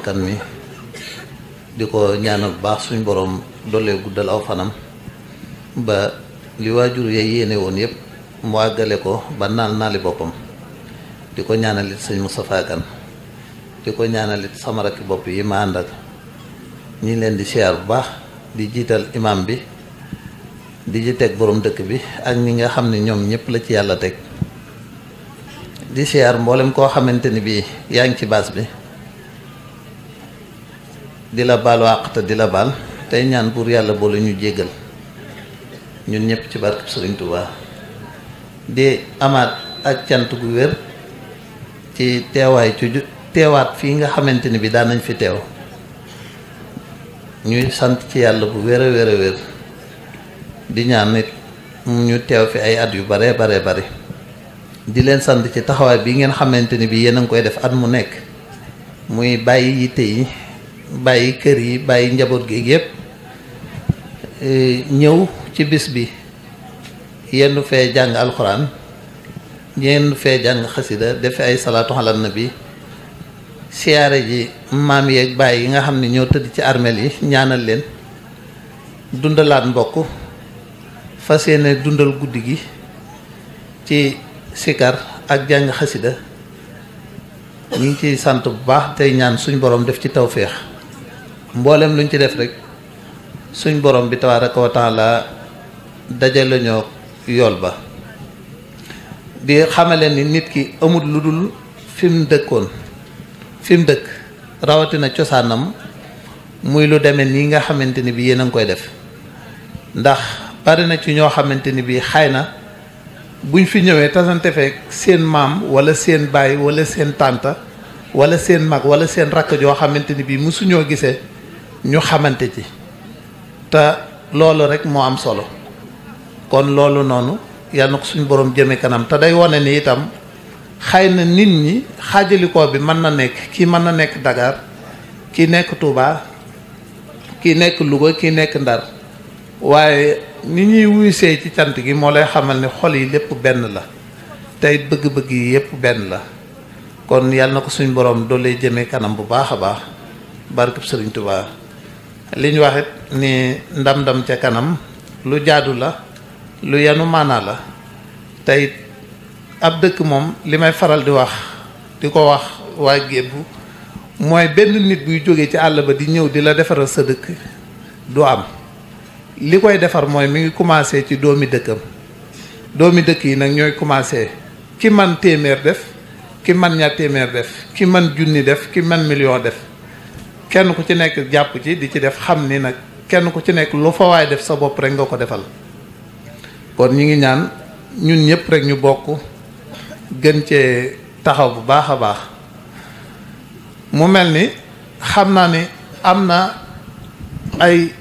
Kan mi di ko ñaanal bu baax suñ borom dollee guddal aw fanam ba li waajur ya yéene woon yépp mu àggale ko ba naali boppam. di ko ñaanalit sëñ Moustapha Kan di ko ñaanalit sama rakki bopp yi ma ànd ak ñi leen di siyaar bu baax di jiital imam bi di ji teg borom dëkk bi ak ñi nga xam ne ñoom ñëpp la ci yàlla teg di siyaar mboolem koo xamante ni bii yaa ngi ci baas bi di la baal àq te di la baal tey ñaan pour yàlla boole ñu jéggal ñun ñëpp ci barkeb Sëriñ Tuubaa di amaat ak cant gu wér ci teewaat fii nga xamante ni bi daan nañ fi teew ñuy sant ci yàlla bu wér a wér a wér di ñaan nit ñu teew fi ay at yu bare bare di leen sant ci taxawaay bi ngeen xamante ni bi yéen a ngi koy def at mu nekk muy bàyyi yitte yi bàyyi kër yi bàyyi njaboot gi yépp ñëw ci bis bi yenn fee jàng alxuraan yenn fee jàng xasida defe ay salaatu ala nabi siyaare ji maam yeeg bàyyi yi nga xam ne ñoo tëdd ci armeel yi ñaanal leen dundalaat mbokk fas yéene dundal guddi gi ci sikar ak jàng xasida ñu ngi ciy sant bu baax tey ñaan suñ borom def ci tawféex mboolem luñ ci def rek suñ borom bi tabaaraka wa taala dajale ñoo yool ba di xamale ni nit ki amul lu dul fi mu dëkk rawatina cosaanam muy lu demee nii nga xamante ni bi yéen a ngi koy def ndax bari na ci ñoo xamante ni bi xay na buñ fi ñëwee tasante fekk seen maam wala seen baay wala seen tànta wala seen mag wala seen rakk joo xamante ni bii musuñoo gisee ñu xamante ci te loolu rek moo am solo kon loolu noonu yal na ko suñu borom jëme kanam te day wane ni itam xëy na nit ñi xaajalikoo bi mën na nekk kii mën na nekk Dakar kii nekk Touba kii nekk Louga kii nekk Ndar waaye ni ñuy wuysee ci cant gi moo lay xamal ne xol yi lépp benn la tey bëgg-bëgg yi yépp benn la kon yàlla na ko suñ borom doolee jëmee kanam bu baax a baax barkeb Sëriñ Tuubaa li ñu waxit ni ndam-ndam ca kanam lu jaadu la lu yanu maanaa la tey ab dëkk moom li may faral di wax di ko wax waa Gébbu mooy benn nit buy jógee ci àll ba di ñëw di la defaral sa dëkk du am li koy defar mooy mi ngi commencé ci doomi dëkkam doomi dëkk yi nag ñooy commencé ki man téeméer def ki man ñaar téeméer def ki man junni def ki man million def kenn ku ci nekk jàpp ci di ci def xam ni nag kenn ku ci nekk lu fa waay def sa bopp rek nga ko defal kon ñu ngi ñaan ñun ñëpp rek ñu bokk gën cee taxaw bu baax a baax mu mel ni xam naa ni am na ay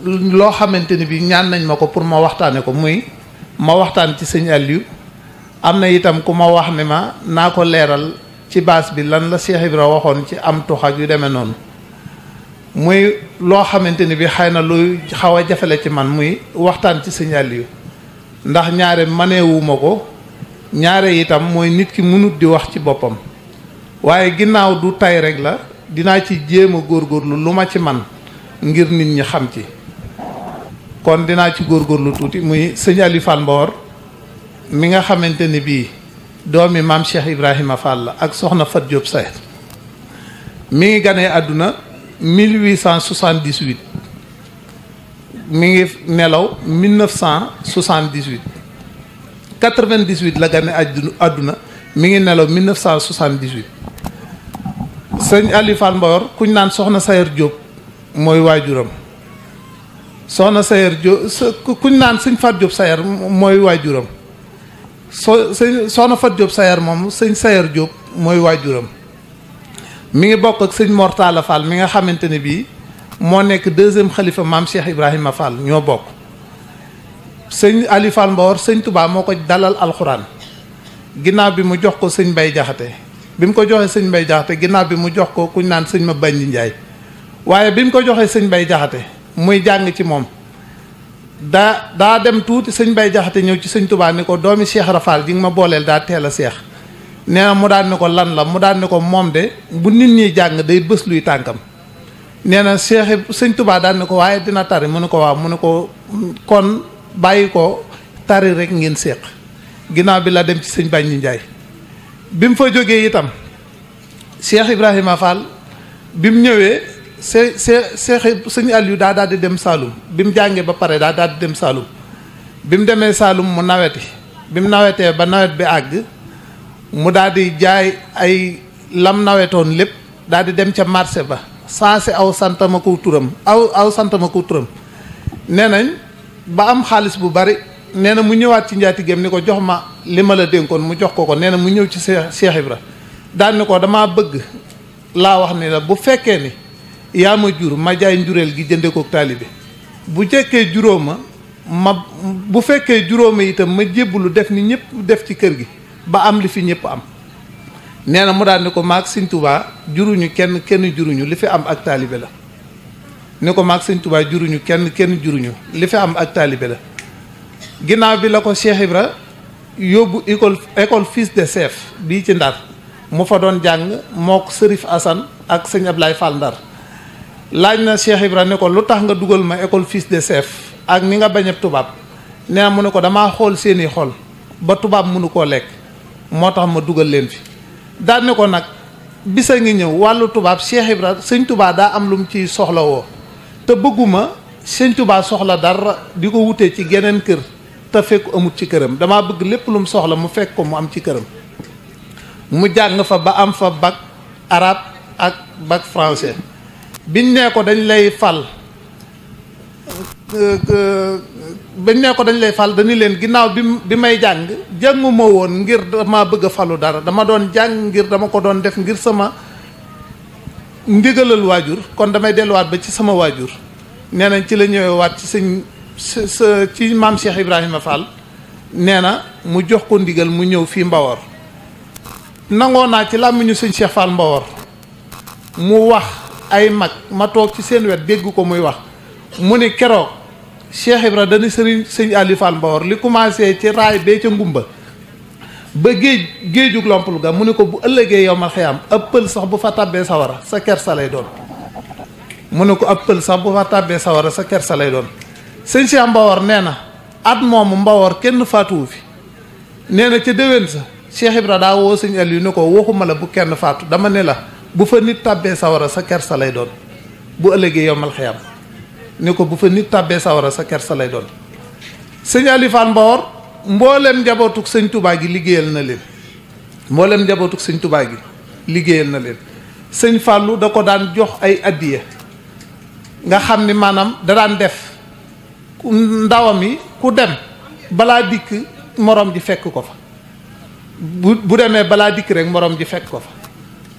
loo xamante ni bi ñaan nañ ma ko pour ma waxtaane ko muy ma waxtaan ci sëñ Aliou am na itam ku ma wax ni ma naa ko leeral ci baas bi lan la Cheikh Ibra waxoon ci am tux ak yu demee noonu muy loo xamante ni bi xëy na luy xaw a jafele ci man muy waxtaan ci sëñ Aliou ndax ñaare maneewuma ko ñaare itam mooy nit ki mënut di wax ci boppam waaye ginnaaw du tay rek la dinaa ci jéem a góorgóorlu lu ma ci man ngir nit ñi xam ci kon dinaa ci góorgóorlu tuuti muy sëñ Aliou Fall Mbawar mi nga xamante ni bii doomi maam Cheikh Ibrahima Fall la ak soxna Fat Diop Sayer mi ngi ganee àdduna 1878 mi ngi nelaw 1978 98 la gane àdduna mi ngi nelaw 1978 sëñ Aliou Fall Mbawar kuñ naan soxna Sayer Diop mooy waajuram soxna Sayer Diop kuñ naan sëñ Fat Diop Sayer mooy waajuram soxna Fat Diop Sayer moom sëñ Sayer Diop mooy waajuram mi ngi bokk ak sëñ Mortala Fall mi nga xamante ne bii moo nekk deuxième xalifa maam Cheikh Ibrahima Fall ñoo bokk sëñ Aliou Fall Mbawar sëñ Touba moo ko dalal alxuraan ginnaaw bi mu jox ko sëñ Mbay Jaxate bi mu ko joxee sëñ Mbay Jaxate ginnaaw bi mu jox ko kuñ naan sëñ ma Bañi Njaay waaye bi mu ko joxee sëñ Mbay Jaxate muy jàng ci moom daa dem tuuti sëñ Mbay Jaxate ñëw ci sëñ Touba ni ko doomi Cheikh Rafal ji nga ma booleel daa teel a seex nee na mu daan ne ko lan la mu daan ne ko moom de bu nit ñi jàng day bës luy tànkam. nee na sëñ Tuubaa daan ne ko waaye dina tari mu ne ko waaw mu ne ko kon bàyyi ko tari rek ngeen séq. ginnaaw bi la dem ci sëñ Baññi Njaay bi mu fa jógee itam Cheikh Ibrahima Fall bi mu ñëwee sëñ Aliou daal di dem Saalum bi mu jàngee ba pare daal di dem Saalum bi mu demee Saalum mu naweti bi mu nawetee ba nawet bi àgg mu daal di jaay ay lam nawetoon lépp daal di dem ca marché ba saase aw santama ko turam aw santama ko turam nee nañ ba am xaalis bu bari nee na mu ñëwaat ci njaatigéem ni ko jox ma li ma la dénkoon mu jox ko nee na mu ñëw ci Cheikh Ibra daal ni ko damaa bëgg laa wax ni la bu fekkee ni yaa ma jur ma jaay njureel gi jënde ko taalibe bu jekkee juróoma ma bu fekkee juróoma itam ma jébbalu def ni ñëpp def ci kër gi ba am li fi ñëpp am nee na mu daal ni ko maag Sëñ Tuubaa juruñu kenn juruñu li fi am ak taalibe la ni ko maag Sëñ Tuubaa juruñu kenn juruñu li fi am ak taalibe la ginnaaw bi la ko Cheikh Ibra yóbbu école fils de chef bii ci Ndar mu fa doon jàng mook Sërif Assane ak sëñ Ablaye Fall Ndar laaj na Cheikh Ibra ne ko lu tax nga dugal ma école fils de chef ak ni nga bañeb tubaab nee na mu ne ko damaa xool seeni xol ba tubaab mënu koo lekk moo tax ma dugal leen fi daan ne ko nag bisa ngi ñëw wàllu tubaab Cheikh Ibra sëñ Tuubaa daa am lu mu ci soxla woo te bëgguma sëñ Tuubaa soxla dara di ko wutee ci geneen kër te fekk amut ci këram damaa bëgg lépp lu mu soxla mu fekk ko mu am ci këram mu jàng fa ba am fa bac arabe ak bac français biñ nee ko dañ lay fal dañu leen ginnaaw bi may jàng jànguma woon ngir dama bëgg a falu dara dama doon jàng ngir dama ko doon def ngir sama ndigalal waajur kon damay delluwaat ba ci sama waajur nee nañ ci la ñëwee waat ci ci maam Cheikh Ibrahima Fall nee na mu jox ko ndigal mu ñëw fii Mbawor nangoo naa ci làmmiñu sëñ Cheikh Fall Mbawor mu wax ay mag ma toog ci seen wet dégg ko muy wax mu ni keroog Cheikh Ibra dañu sëñ Aliou Fall Mbawor li commencé ci raay bee ca ngumba ba géejug lompul ga mu ne ko bu ëllëgee yow ma xëyam ab pël sax bu fa tàbbee sawara sa kersa lay doon mu ne ko ab pël sax bu fa tàbbee sawara sa kersa lay doon sëñ Cheikh Mbawor nee na at moomu Mbawor kenn faatuwu fi nee na ca déwén sa Cheikh Ibra daa woo sëñ Aliou ne ko waxuma la bu kenn faatu dama ne la bu fa nit tàbbee sawara sa kersa lay doon bu ëllëgee yow mal xëyam ne ko bu fa nit tàbbee sawara sa kersa lay doon sëñ Aliou Fall Mbawor mboolem njabootug sëñ Touba gi liggéeyal na leen mboolem njabootug sëñ Touba gi liggéeyal na leen sëñ Fallou da ko daan jox ay addiya nga xam ni maanaam da daan def ndawam yi ku dem balaa dikk morom ji fekk ko fa bu demee balaa dikk rek morom ji fekk ko fa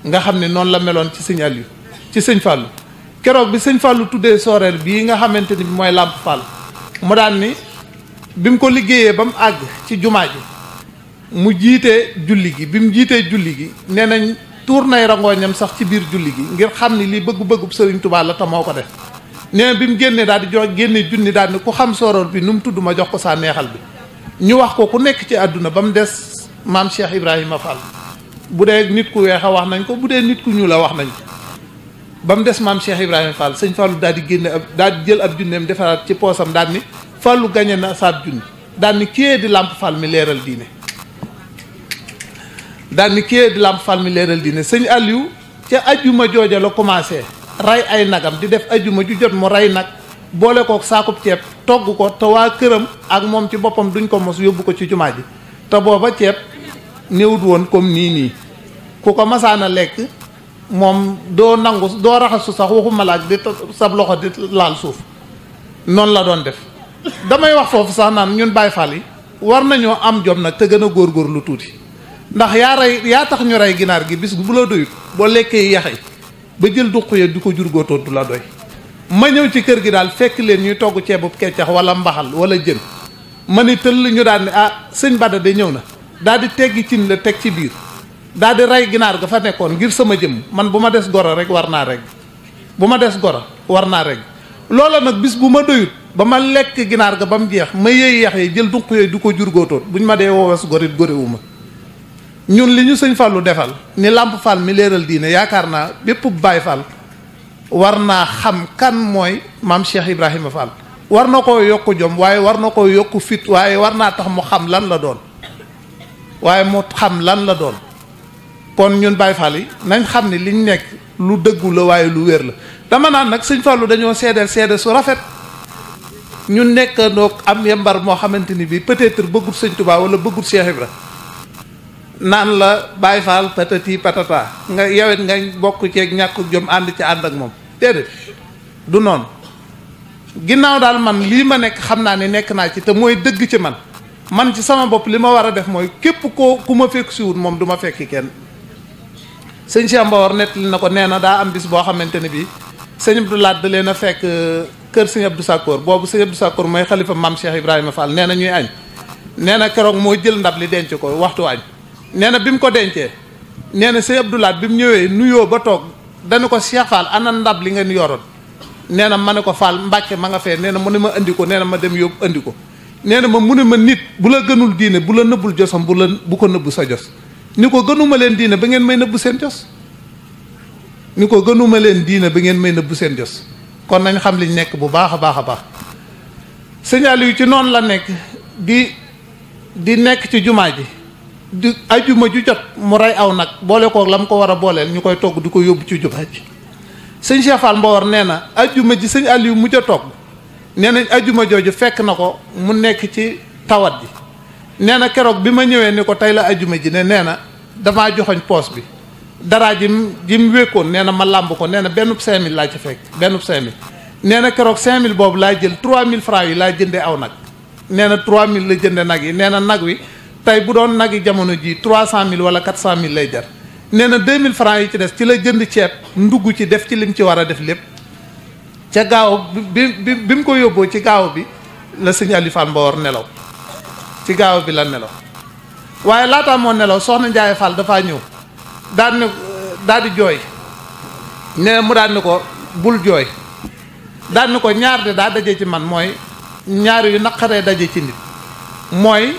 nga xam ne noonu la meloon ci sëñ Aliou ci sëñ Fallou keroog bi sëñ Fallou tuddee soreel bii nga xamante ni mooy Lamp Fall mu daan ni bi mu ko liggéeyee ba mu àgg ci jumaa ji mu jiitee julli gi bi mu jiitee julli gi nee nañ tuur nay rangooñam sax ci biir julli gi ngir xam ni lii bëggu-bëggub Sëriñ Tuubaa la te moo ko def nee na bi mu génnee daal di jox génne junni daal ni ku xam soreel bi nu mu tudd ma jox ko saa neexal bi ñu wax ko ku nekk ci àdduna ba mu des maam Cheikh Ibrahima Fall bu dee nit ku weex a wax nañ ko bu dee nit ku ñuul a wax nañ ko ba mu des maam Cheikh Ibrahima Fall sëñ Fallou daal di génne daal di jël ab junneem defaraat ci poosam daal ni Fallou gañe na saab junni daal ni kiyee di Lamp Fall mi leeral diine daal ni kiyee di Lamp Fall mi leeral diine sëñ Aliou ca ajjuma jooja la commencé ray ay nagam di def ajjuma ju jot mu ray nag boole kook saakub ceeb togg ko te waa këram ak moom ci boppam duñ ko mos yóbbu ko ci jumaa ji te booba ceeb néewut woon comme nii ku ko masaana lekk moom doo nangu doo raxasu sax waxuma la ak di sab loxo di laal suuf noonu la doon def damay wax foofu sax naan ñun Baay Faal yi war nañoo am jom nag te gën a góorgóorlu tuuti ndax yaa tax ñu rey ginaar gi bis bu la doyut boo lekkee yaxey ba jël duq ya di ko jurgóotoon du la doy ma ñëw ci kër gi daal fekk leen ñuy togg ceebub keccax wala mbaxal wala jën ma ni tëll ñu daal ni sëñ Bada de ñëw na daal di teggi cin la teg ci biir daal di rey ginaar ga fa nekkoon ngir sama jëmm man bu ma des goro rek war naa rek bu ma des goro war naa rek loola nag bis bu ma doyut ba ma lekk ginaar ga ba mu jeex ma yëy yax yi jël duq yooyu du ko jurgóotoon buñ ma dee woowes gorit góorewu ma ñun li ñu sëñ Fallou defal ni Lamp Fall mi leeral diine yaakaar naa bépp Baay Fall war naa xam kan mooy maam Cheikh Ibrahima Fall war na koo yokk jom waaye war na koo yokk fit waaye war naa tax mu xam lan la doon waaye mu xam lan la doon kon ñun Baay Fall yi nañ xam ne liñ nekk lu dëggu la waaye lu wér la dama naan nag sëñ Fallou dañoo seedeel seede su rafet ñu nekk ndoog am yembar moo xamante ni bii peut-être bëggut sëñ Touba wala bëggut Cheikh Ibra naan la Baay Fall patati patata nga yawet nga bokk ceeg ñàkk jom ànd ci ànd ak moom déedéet du noonu ginnaaw daal man lii ma nekk xam naa ne nekk naa ci te mooy dëgg ci man ci sama bopp li ma war a def mooy képp ku ma fekk si wut moom du ma fekki kenn sëñ Cheikh Mbawar nettali na ko nee na daa am bis boo xamante ne bii sëñ Abdou Lahad da leen a fekk kër sëñ Abdou Sakkoor boobu sëñ Abdou Sakkoor mooy xalifa maam Cheikh Ibrahima Fall nee na ñuy añ nee na keroog moo jël ndab li denc ko waxtu añ nee na bi mu ko dencee nee na sëñ Abdou Lahad bi mu ñëwee nuyoo ba toog dañu ko Cheikh Fall ana ndab li ngeen yoroon nee na ma ne ko Fall Mbàkke ma nga fee nee na mu ne ma andi ko nee na ma dem yóbbu andi ko nee na ma mu ne ma nit bu la gënul diine bu la nëbbul josam bu ko nëbbu sa jos ni ko gënuma leen diine ba ngeen may nëbbu seen jos ni ko gënuma leen diine ba ngeen may nëbbu seen jos kon nañ xam liñ nekk bu baax a baax a baax sëñ Aliou ci noonu la nekk di nekk ci jumaa ji di ajuma ju jot mu rey aw nag boole koog la mu ko war a booleel ñu koy togg di ko yóbbu ci jumaa ji sëñ Cheikh Fall Mbawar nee na ajuma ji sëñ Aliou mujj a togg nee nañ ajuma jooju fekk na ko mu nekk ci tawat ji nee na keroog bi ma ñëwee ni ko tey la ajuma ji ne nee na damaa joxoñ poos bi daraa ji mu wékkoon nee na ma làmb ko nee na benn 5000 laa ci fekk benn 5000 nee na keroog 5000 boobu laa jël 3000 francs yi laa jëndee aw nag nee na 3000 la jënde nag yi nee na nag wi tey bu doon nag yi jamono ji 300000 wala 400000 lay jar nee na 2000 francs yi ci des ci la jënd ceeb ndugg ci def ci lim ci war a def lépp ca gaaw bi mu ko yóbboo ci gaaw bi la sëñ Aliou Fall Mbawar nelaw ci gaaw bi la nelaw waaye laataa moo nelaw soxna Ndiaye Fall dafaa ñëw daal di jooy nee mu daal ni ko bul jooy daal ni ko ñaar de daa daje ci man mooy ñaar yu naqaree daje ci nit mooy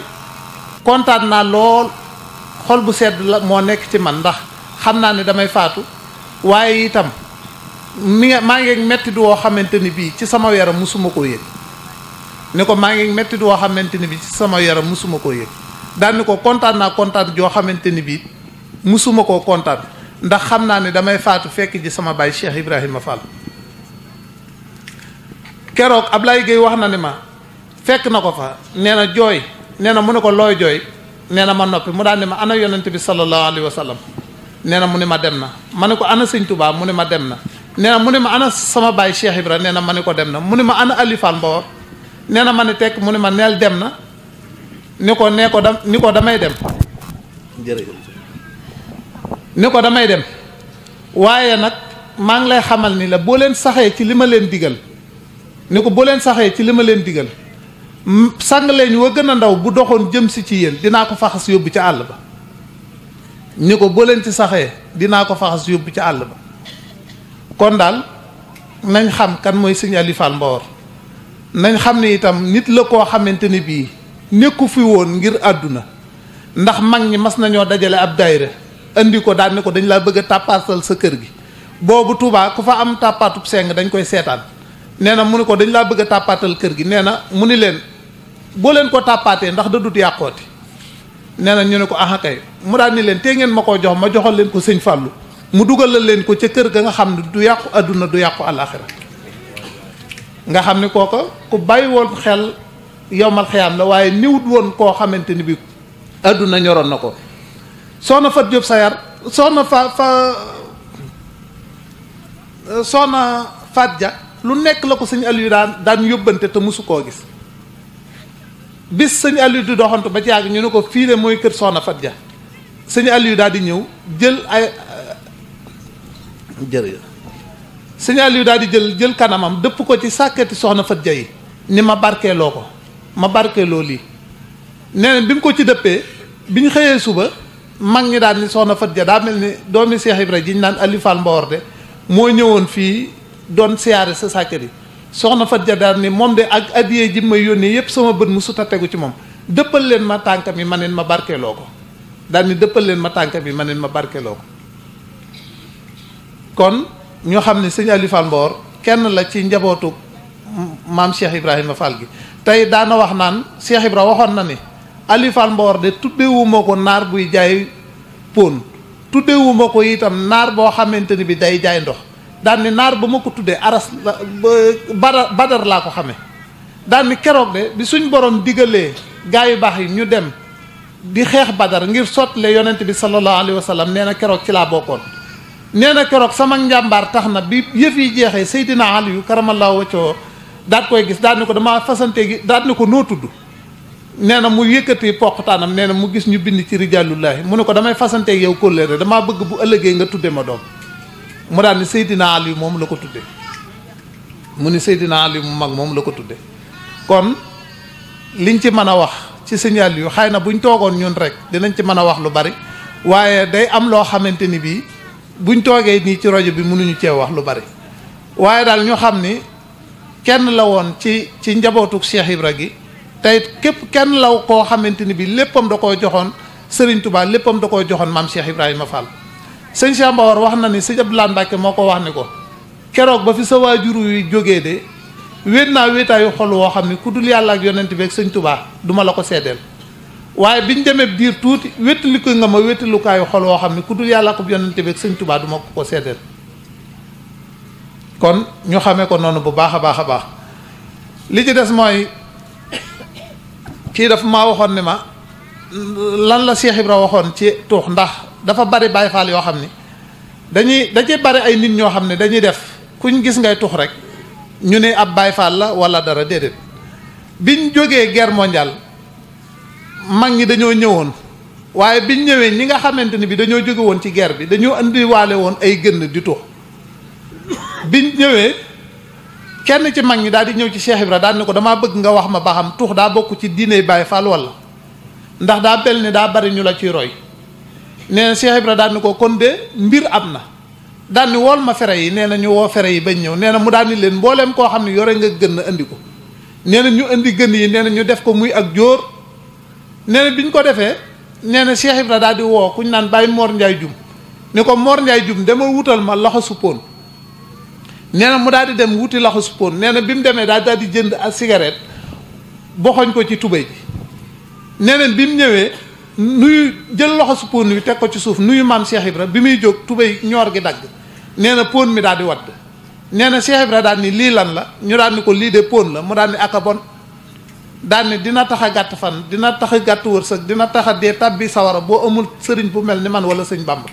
kontaan naa lool xol bu sedd la moo nekk ci man ndax xam naa ne damay faatu waaye itam maa ngi mettit woo xamante ni bii ci sama yaram musuma koo yëg ni ko maa ngi mettit woo xamante ni bii ci sama yaram musuma koo yëg daal ni ko kontaan naa kontaan joo xamante ni bii musuma koo kontaan ndax xam naa ne damay faatu fekk ji sama baay Cheikh Ibrahima Fall keroog Ablaye Gueye wax na ni ma fekk na ko fa nee na jooy nee na mu ne ko looy jooy nee na ma noppi mu daan ne ma ana yonent bi sallallahu alayhi wa sallam nee na mu ne ma dem na ma ne ko ana sëñ Touba mu ne ma dem na nee na mu ne ma ana sama baay Cheikh Ibra nee na ma ne ko dem na mu ne ma ana Aliou Fall Mbawar nee na ma ne tekk mu ne ma neel dem na ni ko damay dem jërëjëf ni ko damay dem waaye nag maa ngi lay xamal ni la boo leen saxee ci li ma leen digal ni ko boo leen saxee ci li ma leen digal sàng leen wa gën a ndaw bu doxoon jëm si ci yéen dinaa ko faxas yóbbu ca àll ba ni ko boo leen ci saxee dinaa ko faxas yóbbu ca àll ba kon daal nañ xam kan mooy sëñ Aliou Fall Mbawar nañ xam ne itam nit la koo xamante ni bii nekku fi woon ngir àdduna ndax mag ñi mas nañoo dajale ab daayira andi ko daan ne ko dañ laa bëgg a tàppaatal sa kër gi boobu Touba ku fa am tàppaatub seng dañ koy seetaan nee na mu ne ko dañ laa bëgg a tàppaatal kër gi nee na mu ni leen boo leen ko tàppaatee ndax da dut yàqooti nee na ñu ne ko aha kay mu daal ni leen tee ngeen ma koo jox ma joxal leen ko sëñ Fallou mu dugalal leen ko ca kër ga nga xam ne du yàqu àdduna du yàqu àllaaxira nga xam ni kooka ku bàyyi woon xel yowmal xiyaam la waaye niwut woon koo xamante ni bi àdduna ñoroon na ko soxna Fat Diop Sayar soxna Fat Dia lu nekk la ko sëñ Aliou daan yóbbante te mosu koo gis bis sëñ Aliou di doxantu ba ci yàgg ñu ne ko fii de mooy kër soxna Fat Dia sëñ Aliou daal di ñëw jël ay jërëjëf sëñ Aliou daal di jël kanamam dëpp ko ci sàkketi soxna Fat Dia yi ni ma barkeeloo ko ma barkeeloo lii nee na bi mu ko ci dëppee bi ñu xëyee suba mag ñi daal ni soxna Fat Dia daa mel ni doomi Cheikh Ibra ji ñu naan Aliou Fall Mbawar de moo ñëwoon fii doon siyaare sa sàkket yi soxna Fat Dia daal ni moom de ak addiyee ji may yónnee yépp sama bët mu suta tegu ci moom dëppal leen ma tànkam yi ma neen ma barkeeloo ko daal ni dëppal leen ma tànk bi ma neen ma barkeloo ko. kon ñoo xam ne sëñ Aliou Fall Mbawar kenn la ci njabootu maam Cheikh Ibrahima Fall gi. tey daana wax naan Cheikh Ibra waxoon na ni Aliou Fall Mbawar de tuddewuma ko naar buy jaay pon, tuddewuma ko itam naar boo xamante ni bi day jaay ndox. daan ni naar ba ma ko tuddee aras la badar laa ko xamee. daan ni keroog de bi suñ borom digalee gaa yu baax yi ñu dem di xeex badar ngir sotle yonent bi sallallahu alayhi wa sallam nee na keroog ci laa bokkoon. nee na keroog sama njàmbaar tax na bi yëf yi jeexee Seydina Aliyu karamallahu wajhahu daat koy gis daal ni ko damaa fasante gi daal ni ko noo tudd. nee na mu yëkkati poqtaanam nee na mu gis ñu bind ci rijaalullahi mu ne ko damay fasanteeg yow kóllëre damaa bëgg bu ëllëgee nga tudde ma doom. mu daal ni Seydina Aliyu moom la ko tudde mu ni Seydina Aliyu mu mag moom la ko tudde kon liñ ci mën a wax ci sëñ Aliyu xëy na buñ toogoon ñun rek dinañ ci mën a wax lu bari waaye day am loo xamante ni bii buñ toogee nii ci rajo bi mënuñu cee wax lu bari waaye daal ñu xam ni kenn la woon ci njabootu Cheikh Ibra gi tey képp kenn la koo xamante ni bii léppam da koo joxoon Serigne Touba léppam da koo joxoon maam Cheikh Ibrahima Fall. sëñ Cheikh Mbawar wax na ni sëñ Abdoulaye Mbacke moo ko wax ni ko keroog ba fi sa waajur yu jógee de wéet naa wéetaayu xol woo xam ne ku dul yàlla ak yonent bi ak sëñ Touba duma la ko seddeel waaye biñ demee diir tuuti wéttali ko nga ma wéttalukaayu xol woo xam ne ku dul yàlla ak yonent bi ak sëñ Touba duma ko seddeel kon ñu xamee ko noonu bu baax a baax a baax li ci des mooy kii dafa maa waxoon ni ma lan la Cheikh Ibra waxoon ci tuux ndax dafa bari Baay Faal yoo xam ni dañuy bari ay nit ñoo xam ne dañuy def kuñ gis ngay tux rek ñu ne ab Baay Faal la wala dara déedéet biñ jógee guerre mondiale mag ñi dañoo ñëwoon waaye biñ ñëwee ñi nga xamante ni bi dañoo jóge woon ci guerre bi dañoo indiwaale woon ay gën di tux biñ ñëwee kenn ci mag ñi daal di ñëw ci Cheikh Ibra daal ni ko damaa bëgg nga wax ma ba xam tux daa bokk ci diine Baay Faal wala ndax daa bel ni daa bari ñu la ciy roy nee na Cheikh Ibra daal ni ko kon de mbir am na daal ni wool ma fere yi nee na ñu woo fere yi bañ ñëw nee na mu daal ni leen mbooleem koo xam ne yore nga gën a indi ko nee na ñu indi gën yi nee na ñu def ko muy ak jóor nee na bi ñu ko defee nee na Cheikh Ibra daal di woo kuñ naan Baye Mor Ndiaye Jum ni ko Mor Ndiaye Jum dama wutal ma loxo suppoon nee na mu daal di dem wuti loxo suppoon nee na bi mu demee daal di jënd ak cigarette boxoñ ko ci tubéy ji nee na bi mu ñëwee nuyu jël loxo su pon wi teg ko ci suuf nuyu maam Cheikh Ibra bi muy jóg tubéy ñoor gi dagg nee na pon mi daal di wadd nee na Cheikh Ibra daal ni lii lan la ñu daal ni ko lii de pon la mu daal ni aka bon daal ni dina tax a gàtt fan dina tax a gàtt wërsëg dina tax a dee tabbi sawara boo amul sëriñ bu mel ni man wala sëñ Bamba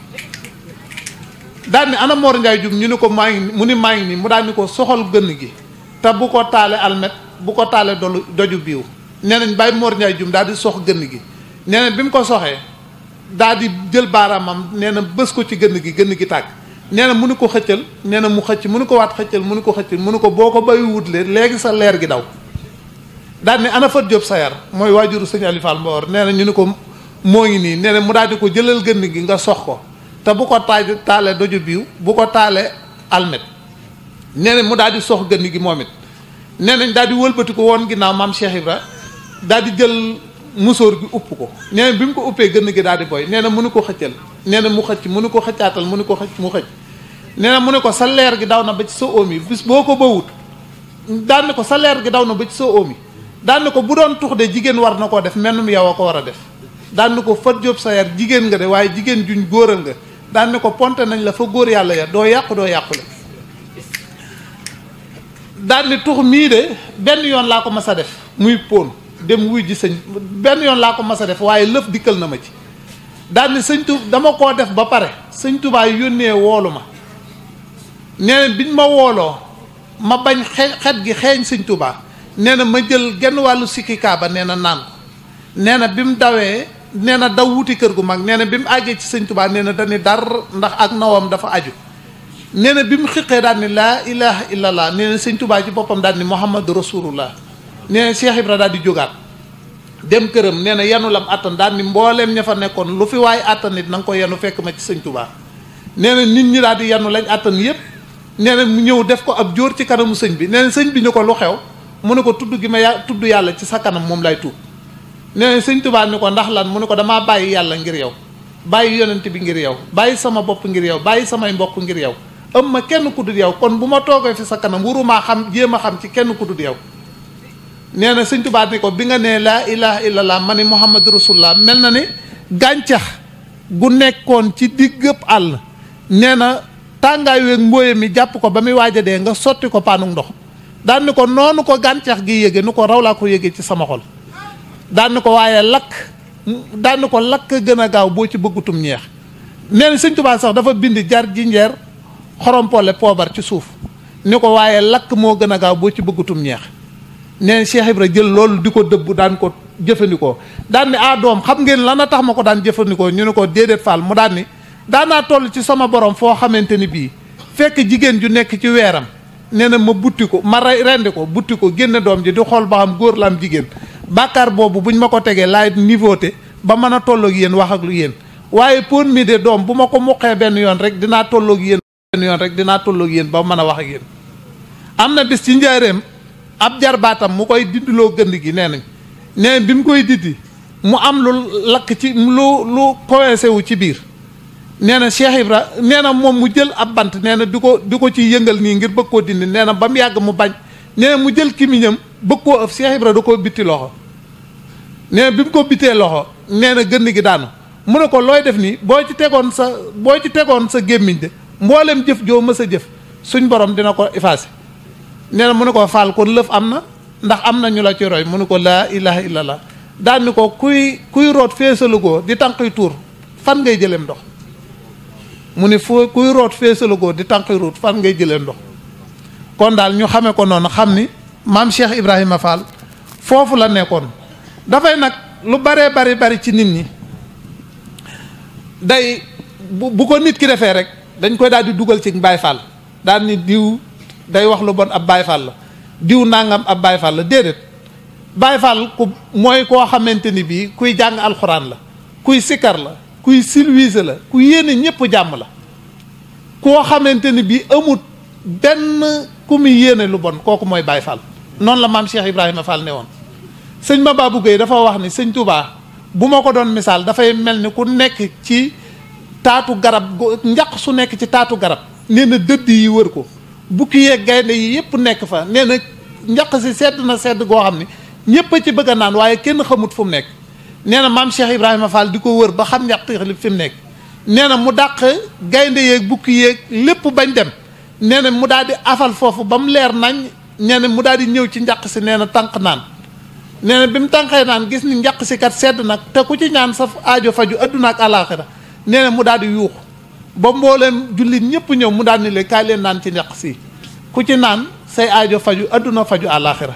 daal ni ana Mor Ndiaye Jum ñu ni ko maa ngi mu ni maa ngi nii mu daal ni ko soxal gënn gi te bu ko taale almet bu ko taale doju biiw nee nañ Baye Mor Ndiaye Jum daal di sox gënn gi nee na bi mu ko soxee daal di jël baaraamam nee na bës ko ci gënn gi tàgg nee na mu ni ko xëccal nee na mu xëcc mu ni ko waat xëccal mu ni ko xëccal mu ni ko boo ko bayi wutle léegi sa leer gi daw daal ni ana Fat Diop Sayar mooy waajuru sëñ Aliou Fall Mbawar nee na ñu ni ko moo ngi nii nee na mu daal di ko jëlal gënn gi nga sox ko te bu ko taale doju biiw bu ko taale almet nee na mu daal di sox gënn gi moom it nee nañ daal di wëlbati ko woon ginnaaw maam Cheikh Ibra daal di jël musóor gi upp ko nee na bi mu ko uppee gënn gi daal di boy nee na mu ni ko xëccal nee na mu xëcc mu ni ko xëccaatal mu ni ko xëcc mu xëcc nee na mu ne ko sa leer gi daw na ba ci sa oom yi bis boo ko bawut daan ni ko sa leer gi daw na ba ci sa oom yi daan ni ko bu doon tux de jigéen war na koo def mennum yow a ko war a def daan ni ko Fat Diop Sayar jigéen nga de waaye jigéen juñ góoral nga daan ni ko ponte nañ la fa góor yàlla ya doo yàqule daan ni tux mii de benn yoon laa ko mas a def muy pon dem wuy ji sëñ benn yoon laa ko mas a def waaye lëf dikkal na ma ci daal ni sëñ Tuubaa dama koo def ba pare sëñ Tuubaa yónnee woolu ma nee na biñ ma wooloo ma bañ xet gi xeeñ sëñ Tuubaa nee na ma jël genn wàllu sikki kaaba nee na naan ko nee na bi mu dawee nee na daw wuti kër gu mag nee na bi mu àggee ci sëñ Tuubaa nee na dañu dar ndax ak nawam dafa aju nee na bi mu xiqee daal ni laa ilaha illallah nee na sëñ Tuubaa ci boppam daal ni Muhammadu Rasulullah nee na Cheikh Ibra daal di jógaat dem këram nee na yanu lam attan daal ni mbooleem ña fa nekkoon lu fi waaye attan nit na nga ko yanu fekk ma ci sëñ Tuubaa nee na nit ñi daal di yanu lañ attan yépp nee na mu ñëw def ko ab jóor ci kanamu sëñ bi nee na sëñ bi ñu ko lu xew mu ne ko tudd gi ma tudd yàlla ci sa kanam moom lay tuub nee na sëñ Tuubaa ni ko ndax lan mu ne ko damaa bàyyi yàlla ngir yow bàyyi yonent bi ngir yow bàyyi sama bopp ngir yow bàyyi samay mbokk ngir yow am ma kenn ku dul yow kon bu ma toogee fi sa kanam wurumaa xam jéem a xam ci kenn ku dul yow. nee na sëñ Tuubaa ni ko bi nga nee laa ilaha illallah ma ni muhammadu rasulullah mel na ni gàncax gu nekkoon ci diggëb àll nee na tàngaay weeg mbóoye mi jàpp ko ba muy waaja dee nga sotti ko paanuk ndox daan ni ko noonu ko gàncax gi yége nu ko raw laa ko yége ci sama xol daan ni ko waaye lakk daan ni ko lakk gën a gaaw boo ci bëggutum ñeex. nee na sëñ Tuubaa sax dafa bind jar jinjeer xorompole poobar ci suuf ni ko waaye lakk moo gën a gaaw boo ci bëggutum ñeex. nee Cheikh Ibra jël loolu di ko dëbb daan ko jëfandikoo daan ni doom xam ngeen lan a tax ma ko daan jëfandikoo ñu ne ko déedéet Fall mu daan ni daanaa toll ci sama borom foo xamante ni bii fekk jigéen ju nekk ci weeram nee na ma butti ko ma rendi ko butti ko génne doom ji di xool ba xam góor la am jigéen bàkkaar boobu buñ ma ko tegee laay niveauté ba mën a tolloog yéen wax ak lu yéen waaye pour mi de doom bu ma ko muqee benn yoon rek dinaa tolloog yéen dinaa tolloog yéen ba mën a wax ak yéen. am na bis ci njaareem ab jarbaatam mu koy dindiloo gënd gi nee nañ nee bi mu koy dindi mu am lu lakk ci lu coincé wu ci biir nee na Cheikh Ibra nee na moom mu jël ab bant nee na di ko ci yëngal nii ngir bëgg koo dindi nee na ba mu yàgg mu bañ nee na mu jël kimiñam bëgg koo ëf Cheikh Ibra da koo bitti loxo nee na bi mu ko bittee loxo nee na gënd gi daanu mu ne ko looy def nii boo ci tegoon sa gémmiñ de mboolem jëf joo mës a jëf suñ borom dina ko effacé nee na mu ne ko Fall kon lëf am na ndax am na ñu la ci roy mu ne ko laa ilaha illallah daan ni ko kuy root feesalugoo di tànqi tuur fan ngay jëleem ndox mu ne kuy root feesalugoo di tànqi ruut fan ngay jëleem ndox. kon daal ñu xamee ko noonu xam ni maam Cheikh Ibrahima Fall foofu la nekkoon dafay nag lu baree bari ci nit ñi day bu ko nit ki defee rek dañ koy daal di dugal ci Baay Fall daal ni diw day wax lu bon ab Baay Fall la diw nangam ab Baay Fall la déedéet Baay Fall ku mooy koo xamante ni bii kuy jàng alxuraan la kuy sikkar la kuy silwiise la ku yéene ñëpp jàmm la koo xamante ni bii amut benn ku muy yéene lu bon kooku mooy Baay Fall noonu la maam Cheikh Ibrahima Fall ne woon. sëñ Mababou Gueye dafa wax ni sëñ Touba bu ma ko doon misaal dafay mel ni ku nekk ci taatu garab njaq su nekk ci taatu garab nee na dëdd yi wër ko bukki yeeg gaynde yi yëpp nekk fa nee na njaq si sedd na sedd goo xam ni ñëpp a ci bëgg a naan waaye kenn xamut fu mu nekk. nee na maam Cheikh Ibrahima Fall di ko wër ba xam njaq li fi mu nekk nee na mu dàq gaynde yeeg bukki yeeg lépp bañ dem nee na mu daal di afal foofu ba mu leer nañ nee na mu daal di ñëw ci njaq si nee na tànq naan. nee na bi mu tànqee naan gis ni njaq si kat sedd nag te ku ci ñaan sa aajo faju adduna ak àlaaxira nee na mu daal di yuuxu ba mbooleem jullit ñëpp ñëw mu daal ni leen kaay leen naan ci njaq si ku ci naan say aajo faju adduna faju àlaaxira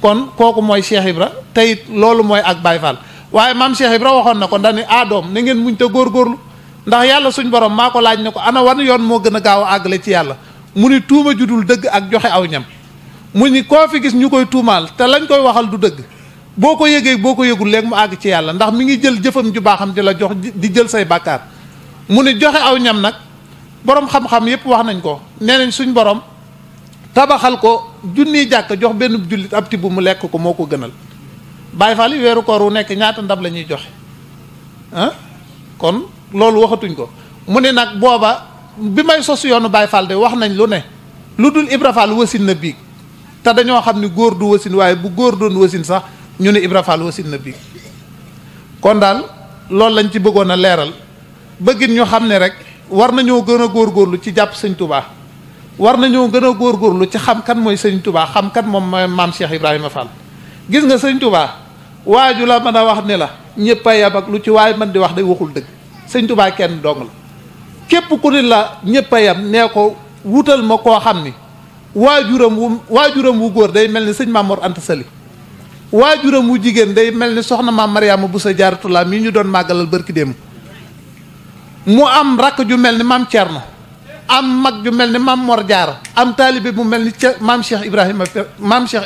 kon kooku mooy Cheikh Ibra te it loolu mooy ak Baye Fall waaye maam Cheikh Ibra waxoon na ko ndax ni doom na ngeen muñ te góorgóorlu ndax yàlla suñ borom maa ko laaj ne ko ana wan yoon moo gën a gaaw a àggale ci yàlla mu ni tuuma judul dëgg ak joxe aw ñam mu ni koo fi gis ñu koy tuumaal te lañ koy waxal du dëgg boo ko yëgee boo ko yëgul léegi mu àgg ci yàlla ndax mi ngi jël jëfam ju baaxam di la jox di jël say bàkkaar mu ni joxe aw ñam nag borom xam-xam yépp wax nañ ko nee nañ suñ borom tabaxal ko junniy jàkk jox benn jullit ab tibb mu lekk ko moo ko gënal. Baay Faal yi weeru koor wu nekk ñaata ndab la ñuy joxe kon loolu waxatuñ ko mu ne nag booba bi may sos yoonu Baay Faal de wax nañ lu ne lu dul Ibra Faal wasin na biig te dañoo xam ni góor du wasin waaye bu góor doon wasin sax ñu ne Ibra Fall wasin na biig kon daal loolu lañ ci bëggoon a leeral bëggit ñu xam ne rek war nañoo gën a góorgóorlu ci jàpp sëñ Touba war nañoo gën a góorgóorlu ci xam kan mooy sëñ Touba xam kan moom mooy maam Cheikh Ibrahima Fall. gis nga sëñ Touba waaju la mën a wax ne la ñëpp a yab ak lu ci waaye man di wax day waxul dëgg sëñ Touba kenn dong la képp ku ni la ñëpp a yam nee ko wutal ma koo xam ni waajuram wu góor day mel ni sëñ Mamour Anta Sali waajuram wu jigéen day mel ni soxna maam Mariama Boussa Jaaratullah mi ñu doon màggalal barki démb mu am rakk ju mel ni maam Thierno am mag ju mel ni maam Mor Jaara am taalibe bu mel ni maam Cheikh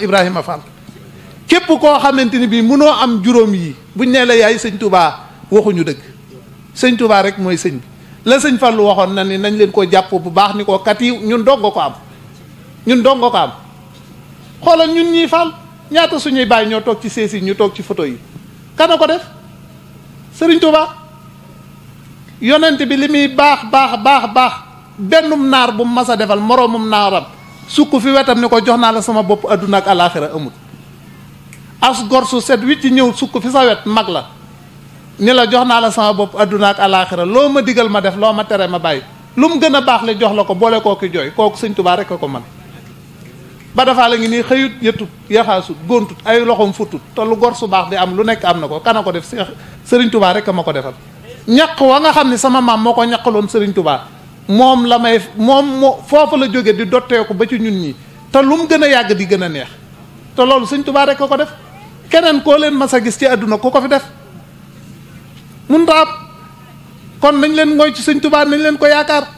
Ibrahima Fall képp koo xamante ni bii munoo am juróom yi buñ nee la yaay sëñ Touba waxuñu dëgg sëñ Touba rek mooy sëñ bi la sëñ Fallu waxoon na ni nañ leen ko jàpp bu baax ni ko kat yi ñun dong ko am ñun dong ko am xoolal ñun ñii Fall ñaata suñuy bàyyi ñoo toog ci sees yi ñu toog ci photo yi kana ko def Sëriñ Tuubaa. yonent bi li muy baax bennum naar bu mu mas a defal moroomum naaram sukk fi wetam ni ko jox naa la sama bopp adduna ak alaaxira amut. as gor su set wi ci ñëw sukk fi sa wet mag la ni la jox naa la sama bopp adduna ak alaaxira loo ma digal ma def loo ma tere ma bàyyi lu mu gën a baax le jox la ko boole kooki jooy kooku Sëñ Tuubaa rek a ko man ba dafaa la ngi nii xëyut yëtut yaxaasut góontut ay loxoom futut te lu gor su baax di am lu nekk am na ko kana ko def Sëriñ Tuubaa rek a ma ko defal. ñaq wa nga xam ne sama maam moo ko ñaqaloon Sëriñ Tuubaa moom la may moom foofu la jóge di dotteeku ba ci ñun ñi te lu mu gën a yàgg di gën a neex te loolu Sëñ Tuubaa rek a ko def keneen koo leen mas a gis ci àdduna ku ko fi def mun ta am kon nañ leen ngooy ci Sëñ Tuubaa nañ leen ko yaakaar.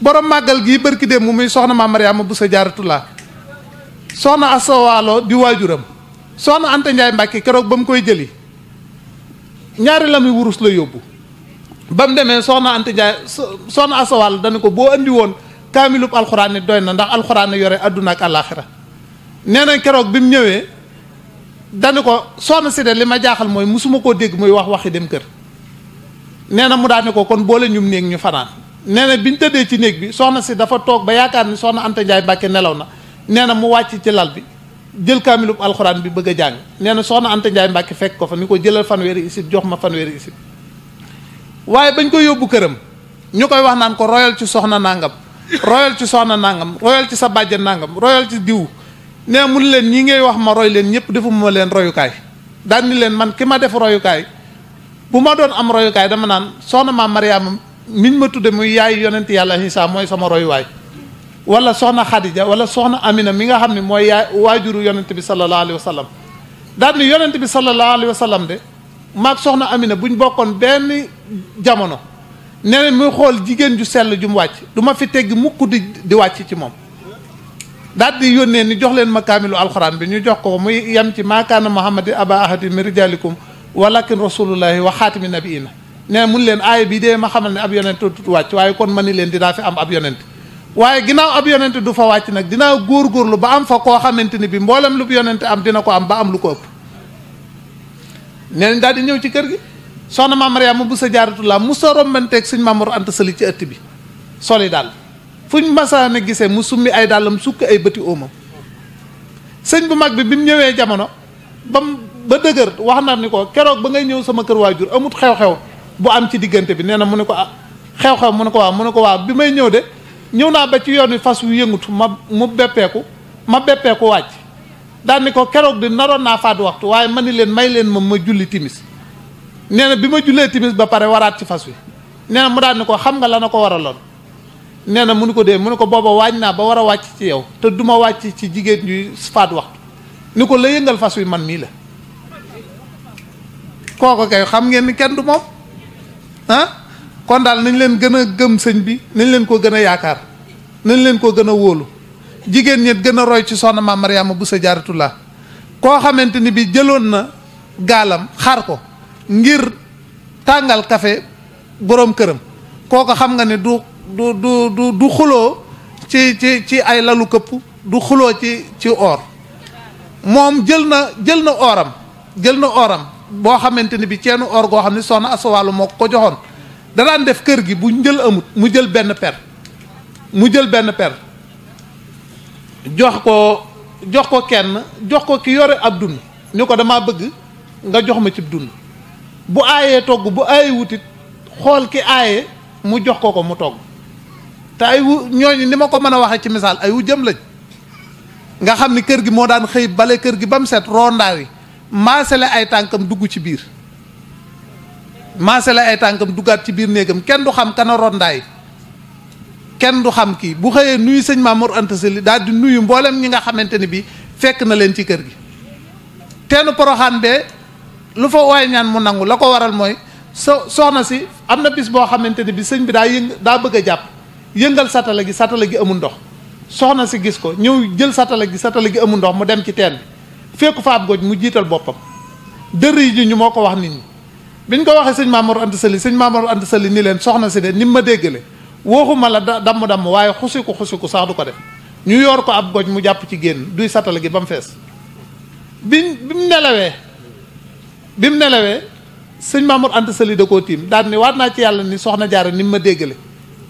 borom màggal gii bërki dem mu muy soxna Maam Mariama Bousso Jaaratullah soxna Asta Waalo di waajuram soxna Anta Njaay Mbàkke keroog ba mu koy jëli ñaari la muy wurus la yóbbu ba mu demee soxna Anta Njaay soxna Asta Waalo dana ko boo andi woon kaamilub alxuraan ni doy na ndax alxuraan yore àdduna ak àllaaxira nee na keroog bi mu ñëwee dana ko soxna si de li ma jaaxal mooy musuma koo dégg muy wax waxi dem kër nee na mu daane ko kon boole ñum néeg ñu fanaan nee na bi ñu tëddee ci néeg bi soxna si dafa toog ba yaakaar ni soxna Anta Njaay Mbàkke nelaw na nee na mu wàcc ci lal bi jël kaamilub alxuraan bi bëgg a jàng nee na soxna Anta Njaay Mbàkke fekk ko fa ni ko jëlal fanweeri isib jox ma fanweeri isib waaye bañ ko yóbbu këram ñu koy wax naan ko royal ci soxna nangam royal ci soxna nangam royal ci sa bàjjen nangam royal ci diw nee mun leen ñi ngay wax ma roy leen ñëpp defuma leen royukaay daan ni leen man ki ma def royukaay bu ma doon am royukaay dama naan soxna Maam Mariama miñ ma tudde muy yaay yonent yàlla Isaa mooy sama royuwaay wala soxna Xadija wala soxna Amina mi nga xam ne mooy yaay waajuru yonent bi sallallahu alayhi wa sallam daal ni yonent bi sallallahu alayhi wa sallam de maag soxna Amina buñ bokkoon benn jamono nee na muy xool jigéen ju sell ju mu wàcc du ma fi tegg mukk di wàcc ci moom daal di yónnee ni jox leen ma kaamilu alxuraan bi ñu jox ko muy yem ci maa kaana Muhammadin aba ahadin min rijaalikum walakin rasulullahi wa xaatimi nabiina nee mun leen aaya bii dee ma xamal ne ab yonent tut wàcc waaye kon ma ni leen dinaa fi am ab yonent waaye ginnaaw ab yonent du fa wàcc nag dinaa góorgóorlu ba am fa koo xamante ni bi mboolem lu yonent am dina ko am ba am lu ko ëpp nee nañ daal di ñëw ci kër gi soxna Maam Mariama Bousso Jaaratullah mu sa rombanteeg Sëñ Maam Mor Anta Sali ci ëtt bi soli daal fuñ masaana gisee mu summi ay dàllam sukk ay bëti óomam sëñ bu mag bi mu ñëwee jamono ba dëgër wax na ni ko keroog ba ngay ñëw sama kër waajur amut xew-xew bu am ci diggante bi nee na mu ne ko ah xew-xew mu ne ko waaw bi may ñëw de ñëw naa ba ci yoon wi fas wu yëngutu ma beppeeku wàcc daal ni ko keroog di naroon naa faat waxtu waaye ma ni leen may leen ma julli timis nee na bi ma jullee timis ba pare waraat ci fas wi nee na mu daal ni ko xam nga la na ko waraloon nee na mu ni ko dee mu ne ko booba waañ naa ba war a wàcc ci yow te duma wàcc ci jigéen ñuy faat waxtu ni ko la yëngal fas wi man mii la kooko kay xam ngeen ni kenn du moom kon daal nañ leen gën a gëm sëñ bi nañ leen ko gën a yaakaar nañ leen ko gën a wóolu jigéen ñi gën a roy ci soxna Maam Mariama Bousso Jaaratullah koo xamante ni bi jëloon na gaalam xar ko ngir tàngal kafe boroom këram kooko xam nga ne du xuloo ci ay lalu këpp du xuloo ci or moom jël na oram boo xamante ni bi ceenu or goo xam ne soxna Asta Waalo moo ko joxoon da daan def kër gi bu njël amut mu jël benn per jox ko kenn jox ko ki yore ab dund ni ko damaa bëgg nga jox ma ci dund bu aayee togg bu aaye wutit xool ki aaye mu jox ko mu togg te ay wu ñooñu ni ma ko mën a waxee ci misaal ay wu jëm lañ nga xam ni kër gi moo daan xëy bale kër gi ba mu set rondaa yi maasale ay tànkam dugg ci biir maasale ay tànkam duggaat ci biir néegam kenn du xam kana rondaay kenn du xam kii bu xëyee nuyu sëñ Maam Mor Anta Sali daal di nuyu mboolem ñi nga xamante ni bi fekk na leen ci kër gi teenu Poroxaan bee lu fa waay ñaan mu nangu la ko waral mooy soxna si am na bis boo xamante ni bi sëñ bi daa bëgg a jàpp yëngal satala gi amul ndox soxna si gis ko ñëw jël satala gi amul ndox mu dem ci teen bi fekku fa ab goj mu jiital boppam dër yi ji ñu moo ko wax nit ñi biñ ko waxee sëñ Maam Mor Anta Sali ni leen soxna si de ni ma déggale waxuma la damm waaye xusiku sax du ko def ñu yor ko ab goj mu jàpp ci génn duy satala gi ba mu fees bi mu nelawee bi mu nelawee sëñ Mamour Anta Sali da koo tiim daan ni waat naa ci yàlla ni soxna Jaara ni mu ma déggale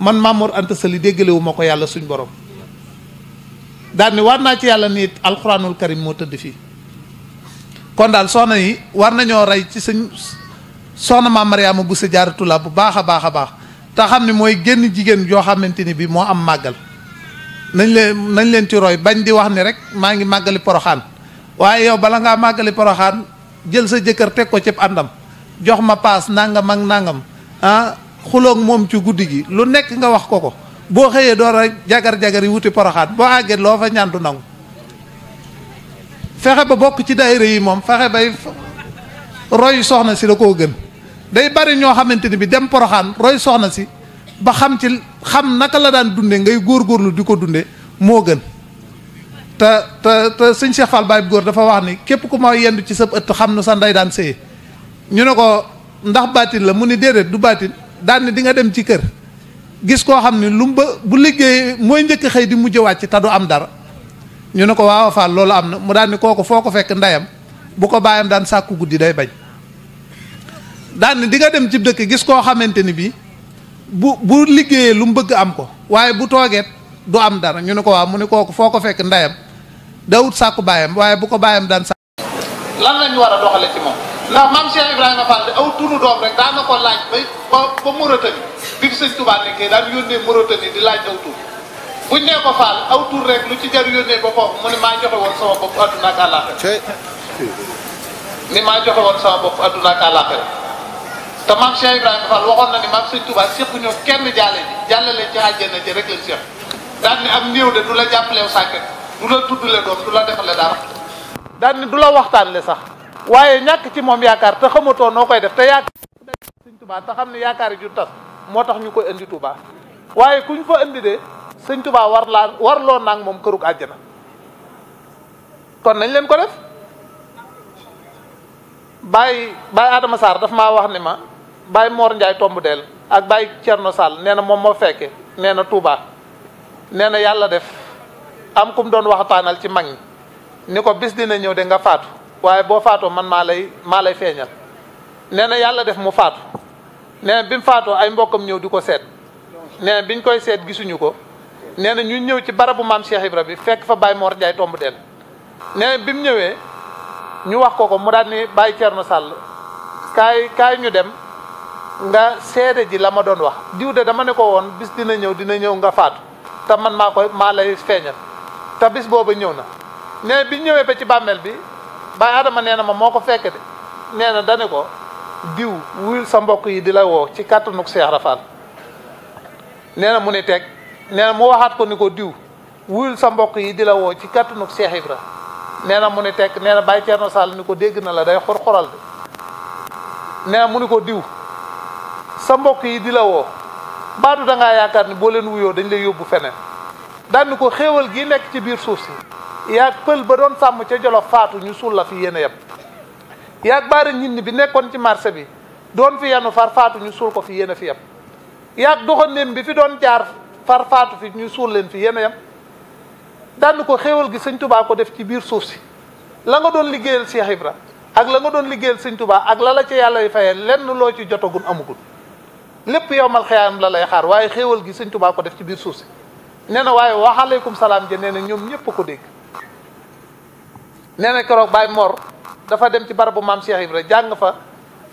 man Mamour Anta Sali déggale wu ma ko yàlla suñ borom daan ni waat naa ci yàlla ni alxuraanul karim moo tëdd fii. kon daal soxna yi war nañoo rey ci soxna maam Mariama bu sa Jaaratullah bu baax a baax a baax te xam ne mooy génn jigéen joo xamante ni bi moo am màggal nañ leen ci roy bañ di wax ni rek maa ngi màggali poroxaan waaye yow bala ngaa màggali poroxaan jël sa jëkkër teg ko cib àndam jox ma paas nangam ak nangam xuloog moom ci guddi gi lu nekk nga wax ko boo xëyee door a jagar-jagar yi wuti poroxaan boo àggee loo fa ñaan du nangu fexe ba bokk ci daayira yi moom fexe bay roy soxna si da koo gën day bari ñoo xamante ni bi dem poroxaan roy soxna si ba xam naka la daan dunde ngay góorgóorlu di ko dunde moo gën te sëñ Cheikh Fall Baye góor dafa wax ni képp ku ma yendu ci sa ëtt xam nu sa ndey daan sëye ñu ne ko ndax baatin la mu ni déedéet du baatin daan ni di nga dem ci kër gis koo xam ni bu liggéey mooy njëkk xëy di mujj wàcc te du am dara ñu ne ko waaw Fall loolu am na mu daan ni kooku foo ko fekk ndeyam bu ko baayam daan sàkku guddi day bañ daan ni di nga dem ci dëkk gis koo xamante ni bii bu liggéeyee lu mu bëgg am ko waaye bu toogeet du am dara ñu ne ko waaw mu ne kooku foo ko fekk ndeyam dawut sàkku baayam waaye bu ko baayam daan sàkku lan lañ war a doxale ci moom ndax maam Cheikh Ibrahima Fall de aw tunu doom rek daan na ko laaj ba Mauritanie bi fi sëñ Touba nekkee daan yónnee Mauritanie di laaj aw tur buñ nee ko Fall aw tur rek lu ci jar yónnee ba foofu mu ne maa joxe woon sama bopp adduna ak àllaaxira ni maa joxe woon sama bopp adduna ak àllaaxira te maam Cheikh Ibrahima Fall waxoon na ni maam sëñ Touba séqu ñoo kenn jàllale ci àjjana ji rek lañ séq daan ni am néew de du la jàppalew sàkket du la tuddle doom du la defale dara daan ni du la waxtaanle sax waaye ñàkk ci moom yaakaar te xamatoo noo koy def te yaakaar sëñ Touba te xam ne yaakaar yi ju tas moo tax ñu koy indi Touba waaye kuñ fa indi de sëñ Touba warloo naag moom kërug àjjana kon nañ leen ko def Baye Adama Sarr daf maa wax ni ma Baye Mor Ndiaye tomb del ak Baye Thierno Sall nee na moom moo fekke nee na Touba nee na yàlla def am kum doon waxtaanal ci mag ñi ni ko bis dina ñëw de nga faatu waaye boo faatoo man maa lay feeñal nee na yàlla def mu faatu nee na bi mu faatoo ay mbokkam ñëw di ko seet nee na biñ koy seet gisuñu ko nee na ñu ñëw ci barabu maam Cheikh Ibra bi fekk fa Baye Mor Ndiaye tomb del nee na bi mu ñëwee ñu wax ko mu daal ni Baye Thierno Sall kaay ñu dem nga seede ji la ma doon wax diw de dama ne ko woon bis dina ñëw nga faatu te man maa lay feeñal te bis booba ñëw na nee bi ñëwee ba ci bàmmeel bi Baye Adama nee na ma moo ko fekk de nee na dane ko diw wuyul sa mbokk yi di la woo ci kàttanug Cheikh Rafal nee na mu ni teg nee na mu waxaat ko ni ko diw wuyul sa mbokk yi di la woo ci kàttanug Cheikh Ibra nee na mu ni teg nee na Baye Thierno Sall ni ko dégg na la day xor-xoral de nee na mu ni ko diw sa mbokk yi di la woo baatu da ngaa yaakaar ni boo leen wuyoo dañ lay yóbbu feneen daan ni ko xéewal gi nekk ci biir suuf si yaag pël ba doon sàmm ca Jolof faatu ñu suul la fi yéen a yem yaag baara ñin bi nekkoon ci marché bi doon fi yenu far faatu ñu suul ko fi yéen a fi yem yaag doxandéem bi fi doon jaar far faatu fi ñu suul leen fi yéen a yem daan ni ko xéewal gi sëñ Touba ko def ci biir suuf si la nga doon liggéeyal Cheikh Ibra ak la nga doon liggéeyal sëñ Touba ak la ca yàlla yi fayee lenn loo ci jotagun amugul lépp yowmal xiyaam la lay xaar waaye xéewal gi sëñ Touba ko def ci biir suuf si nee na waaye waaleykum salaam ja nee na ñoom ñëpp ko dégg nee na keroog Baye Mor dafa dem ci barabu maam Cheikh Ibra jàng fa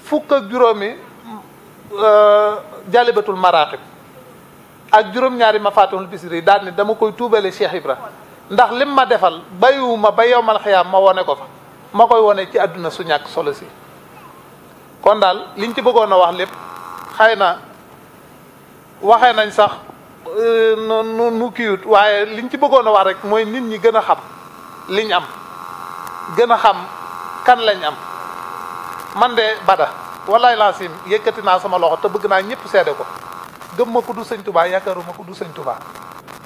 fukk ak juróomi jalibatul maraaxib ak juróom-ñaari ma faatihul bisri daal ni dama koy tuubale Cheikh Ibra ndax lim ma defal bayiwuma ba yowmal xiyaam ma wone ko fa ma koy wone ci àdduna su ñàkk solo si kon daal liñ ci bëggoon a wax lépp xëy na waxee nañ sax nu kiiwut waaye liñ ci bëggoon a wax rek mooy nit ñi gën a xam liñ am gën a xam kan lañ am man de Bada wallaay laasim yëkkati naa sama loxo te bëgg naa ñëpp seede ko gëm ma ko du sëñ Touba yaakaaruma ko du sëñ Touba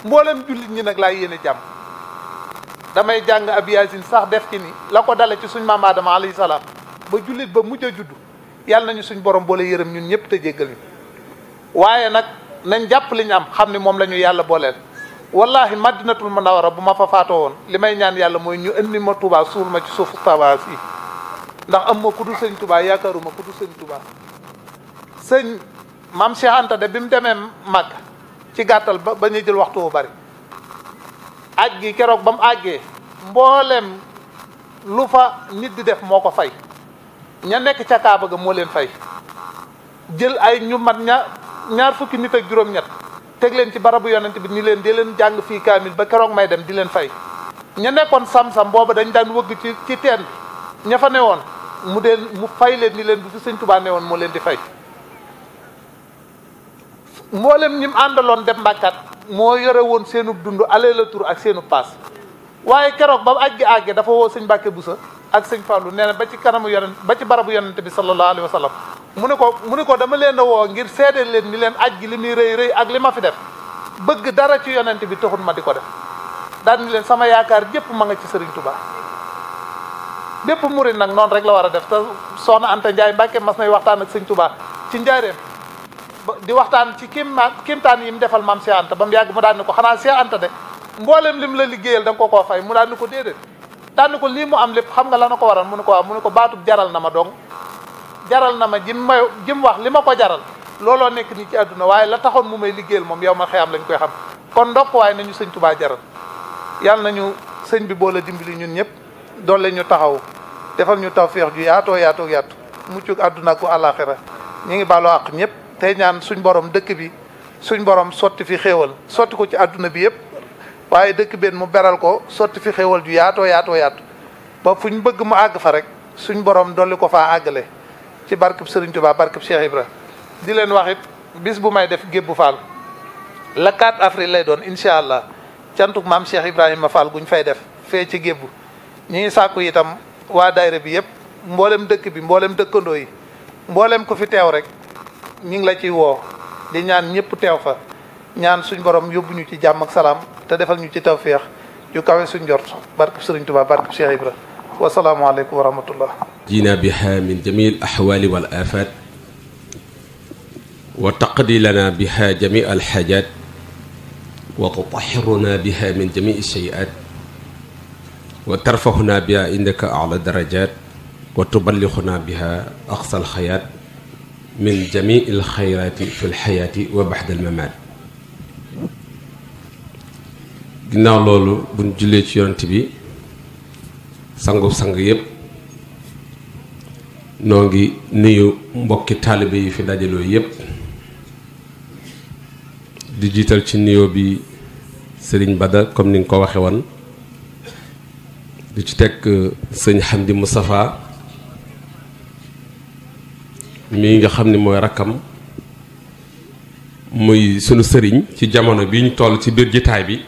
mboolem jullit ñi nag laay yéene jàmm damay jàng ab yaasin sax def ci ni la ko dale ci suñ maam Adama alayhi salaam ba jullit ba mujj a juddu yàlla nañu suñ borom boole yërëm ñun ñëpp te jéggal ñu waaye nag nañ jàpp li ñu am xam ni moom la ñu yàlla booleel wallahi madinatul munawwara bu ma fa faatoo woon li may ñaan yàlla mooy ñu indi ma Touba suul ma ci suufu Touba si ndax am ma ku dul sëñ Touba yaakaaruma ku dul sëñ Touba. sëñ maam Cheikh Anta de bi mu demee Màkka ci gàttal ba ñuy jël waxtu wu bari aj gi keroog ba mu àggee mbooleem lu fa nit di def moo ko fay ña nekk ca Kaaba ga moo leen fay jël ay ñu mat ñaar fukki nit ak juróom-ñett teg leen ci barabu yonent bi ni leen di leen jàng fii kaamil ba keroog may dem di leen fay ña nekkoon sam-sam booba dañ daan wëgg ci teen bi ña fa newoon mu fay leen ni leen bu fi sëñ Touba newoon moo leen di fay mboolem ñi mu àndaloon dem mbàkkat moo yore woon seenu dund aller retour ak seenu paas waaye keroog ba aj gi àggee dafa woo sëñ Mbàkke Busa ak sëñ Fallou nee na ba ci kanamu yonent ba ci barabu yonent bi sallallahu alayhi wa sallam mu ne ko dama leen a woo ngir seede leen ni leen aj gi li muy rëy rëy ak li ma fi def bëgg dara ci yonent bi taxul ma di ko def daal ni leen sama yaakaar jépp ma nga ci Sëriñ Touba bépp murid nag noonu rek la war a def te soxna Anta Ndiaye Mbàkke mas nay waxtaan ak sëñ Touba ci njaareem di waxtaan ci kimtaan yi mu defal maam Cheikh Anta ba mu yàgg mu daan ni ko xanaa Cheikh Anta de mboolem lim la liggéeyal da nga ko koo fay mu daan ni ko déedéet daan ni ko lii mu am lépp xam nga la na ko waral mu ne ko waaw mu ne ko baatub jaral na ma dong jaral na ma jim wax li ma ko jaral looloo nekk nii ci àdduna waaye la taxoon mu may liggéeyal moom yow ma xëyam lañ koy xam kon ndokk waaye nañu sëñ Touba jaral yàlla nañu sëñ bi boole dimbali ñun ñëpp doole ñu taxaw defal ñu tawfeex ju yaatoo yaatu muccug àdduna ak àllaaxira ñu ngi baalu àq ñëpp tey ñaan suñ borom dëkk bi suñ borom sotti fi xéewal sotti ko ci àdduna bi yëpp waaye dëkk benn mu beral ko sotti fi xéewal ju yaatoo yaatu ba fu ñu bëgg mu àgg fa rek suñ borom dolli ko faa àggale ci barkeb Serigne Touba barkeb Cheikh Ibra di leen wax it bis bu may def Gébbu Fall le 4 avril lay doon incha allah cantuk maam Cheikh Ibrahima Fall guñ fay def fee ci Gébbu ñu ngi sàkku itam waa daayira bi yëpp mboolem dëkk bi mboolem dëkkandoo yi mboolem ko fi teew rek ñu ngi la ciy woo di ñaan ñëpp teew fa ñaan suñ borom yóbbu ñu ci jàmm ak salaam te defal ñu ci tawféex ju kawe suñ njort barkeb Sëriñ Tuubaa barkeb Cheikh Ibra wasalaamu aleykum wa rahmatullah jiina biha min jamii al ahwaali wal afaat wa taqdi lana biha jamii al xaajaat wa tutahhiruna biha min jamii al shay'aat wa tarfahuna biha indaka a'la darajaat wa tuballighuna biha aqsa al xayaat min jamii al xayraati fi al xayaati wa baxda al mamaat. ginnaaw loolu buñ jullee ci yonent bi sangu sang yépp noo ngi nuyu mbokki taalibe yi fi dajaloo yépp di jiital ci nuyoo bi sëriñ Bada comme ni nga ko waxe woon di ci teg sëñ Hamdi Moustapha mi nga xam ni mooy rakkam muy sunu sëriñ ci jamono bi ñu toll ci biir jitaay bi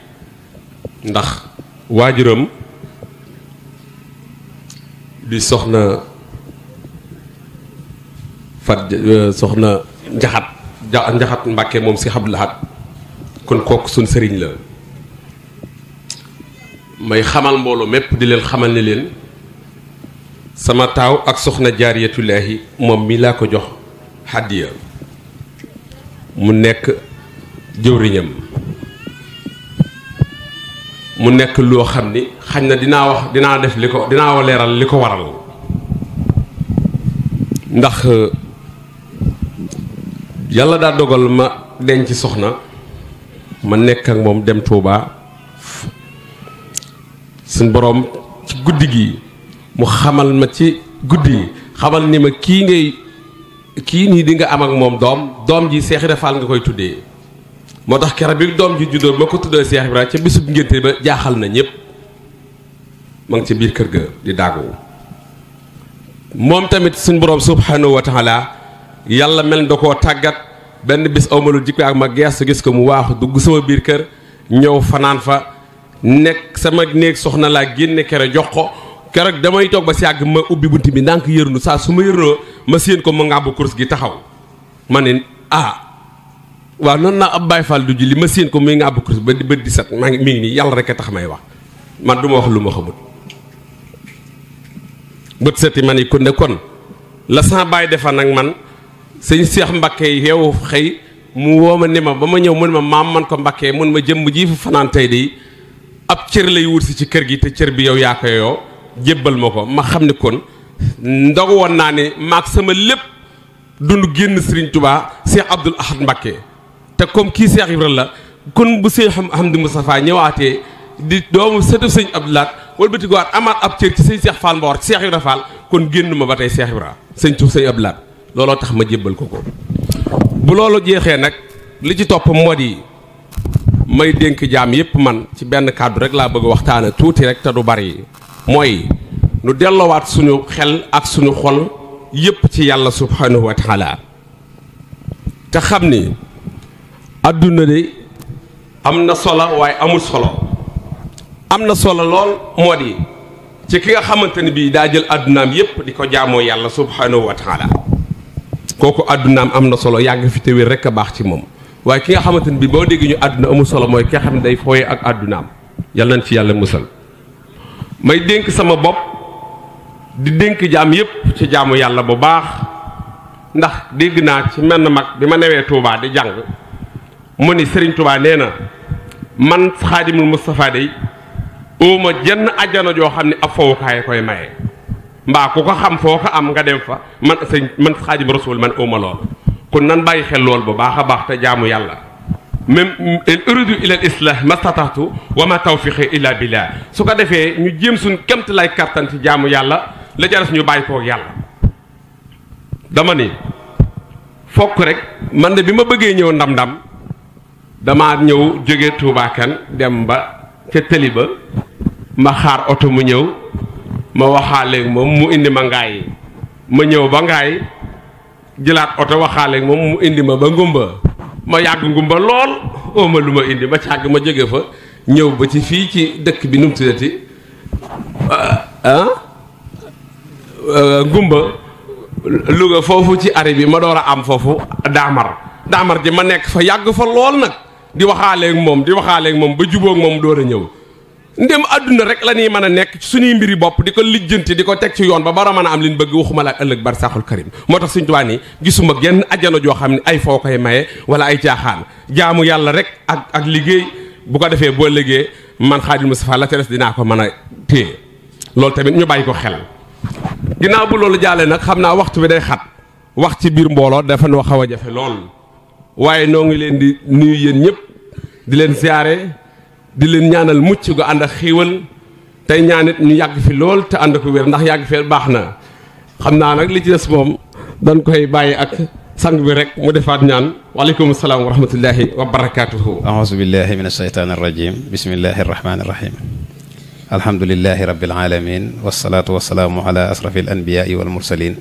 ndax waajuram di soxna soxna njaxat Mbàkke moom si Abdul Ahad kon kooku suñ sëriñ la may xamal mbooloo mépp di leen xamal ne leen sama taaw ak soxna jaariyatullaahi moom mi laa ko jox hàddiya mu nekk jëwriñam mu nekk loo xam ni xañ na dinaa leeral li ko waral ndax yàlla daa dogal ma denc soxna ma nekk ak moom dem Touba suñ boroom ci guddi gi mu xamal ma ci guddi gi xamal ni ma kii nii di nga am ak moom doom ji Seex Ibra Faal nga koy tuddee moo tax keroog bi doom ji juddoo ma ko tuddee Seex Ibra ca bisub ngénte ba jaaxal na ñëpp ma ngi ci biir kër ga di daagu moom tamit suñ boroom subhanahu wa taala yàlla mel da koo tàggat benn bis awmalul jikko ak ma geestu gis ko mu waaxu dugg sama biir kër ñëw fanaan fa nekk sama néeg soxna laa génne kere jox ko keroog damay toog ba si yàgg ma ubbi bunt bi ndànk yërnu saa su ma yërnoo ma séen ko ma ngàbbu course gi taxaw ma ne waaw noonu naa ab Baay Faal du julli ma séen ko muy ngàbbu course ba di set maa ngi mi ngi nii yàlla rek a tax may wax man du ma wax lu ma xamut bët seti man yi kon la sama baay defa nag man sëñ Seex Mbakke yow xëy mu woo ma ne ma ba ma ñëw mun ma maam man ko Mbakke mun ma jëmm ji fu fanaan tey de ab cër lay wut si ci kër gi te cër bi yow yaa ko yoo jébbal ma ko ma xam ne kon ndogu woon naa ne maag sama lépp dund génn Serigne Touba Cheikh Abdoul Ahad Mbacké te comme kii Cheikh Ibra la kon bu Cheikh Hamdi Moustapha ñëwaatee di doomu sëtu sëñ Abdoul Ahad wëlbati ko waat amaat ab cër ci sëñ Cheikh Fall Mbawar ci Cheikh Ibra Fall kon génn ma ba tey Cheikh Ibra sëñ Abdoul Ahad looloo tax ma jébbal ko bu loolu jeexee nag li ci topp moo di may dénk jaam yépp man ci benn kàddu rek laa bëgg waxtaane tuuti rek te du bari mooy nu delloowaat suñu xel ak suñu xol yépp ci yàlla subhanahu wa taala te xam ni àdduna de am na solo waaye amul solo am na solo lool moo di ci ki nga xamante ni bii daa jël àddunaam yépp di ko jaamoo yàlla subhanahu wa taala kooku àddunaam am na solo yàgg fi te wér rek a baax ci moom waaye ki nga xamante ni bii boo dégg ñu àdduna amul solo mooy ki nga xam ne day fooye ak àddunaam yàlla nañ ci yàlla musal may dénk sama bopp di dénk jaam yépp ci jaamu yàlla bu baax ndax dégg naa ci menn mag bi ma newee Touba di jàng mu ni Serigne Touba nee na man Xaadimul Moustapha day ooma jenn ajjana joo xam ne ab fowukaay koy maye mbaa ku ko xam foo ko am nga dem fa man Xaadim Rasul man ooma lool kon nan bàyyi xel lool bu baax a baax te jaamu yàlla même in uridu ila al islah mastataatu wa ma tawfiqi illa billah su ko defee ñu jéem suñ kemt lay kattan ci jaamu yàlla la jaras ñu bàyyi koog yàlla dama ni fokk rek man de bi ma bëggee ñëw ndam-ndam dama ñëw jóge Touba kan dem ba ca tëli ba ma xaar oto mu ñëw ma waxaaleeg moom mu indi ma ngaay ma ñëw ba ngaay jëlaat oto waxaaleeg moom mu indi ma ba ngumba ma yàgg ngumba lool ooma lu ma indi ma càgg ma jóge fa ñëw ba ci fii ci dëkk bi nu mu tuddati ngumba Louga foofu ci arrêt bi ma door a am foofu daamar ji ma nekk fa yàgg fa lool nag di waxaaleeg moom ba jubóog moom door a ñëw ndem àdduna rek la ñuy mën a nekk ci suñuy mbiri bopp di ko lijjanti di ko teg ci yoon ba bara mën a am liñ bëgg waxuma la ëllëg bar saxul karim moo tax Sëñ Tuubaa ni gisuma genn ajjana joo xam ne ay foo koy maye wala ay caaxaan jaamu yàlla rek ak liggéey bu ko defee boo liggéey man Xaadim Mustafaa la teres dinaa ko mën a téye loolu tamit ñu bàyyi ko xel ginnaaw bu loolu jàllee nag xam naa waxtu bi day xat wax ci biir mbooloo dafa noo xaw a jafe lool waaye noo ngi leen di nuyu yéen ñëpp di leen siyaare di leen ñaanal mucc gu ànd ak xiiwal tey ñaanit ñu yàgg fi lool te ànd ko wér ndax yàgg fi baax na xam naa nag li ci des moom dañ koy bàyyi ak sang bi rek mu defaat ñaan waaleykum salaam wa rahmatullahi wa barakaatuhu. auzu billahi min ashaytaani arrajim bismillahi arrahmani arrahim alhamdulillahi rabbil alamin wasalaatu wasalaamu ala asrafi al anbiyaai wal mursalin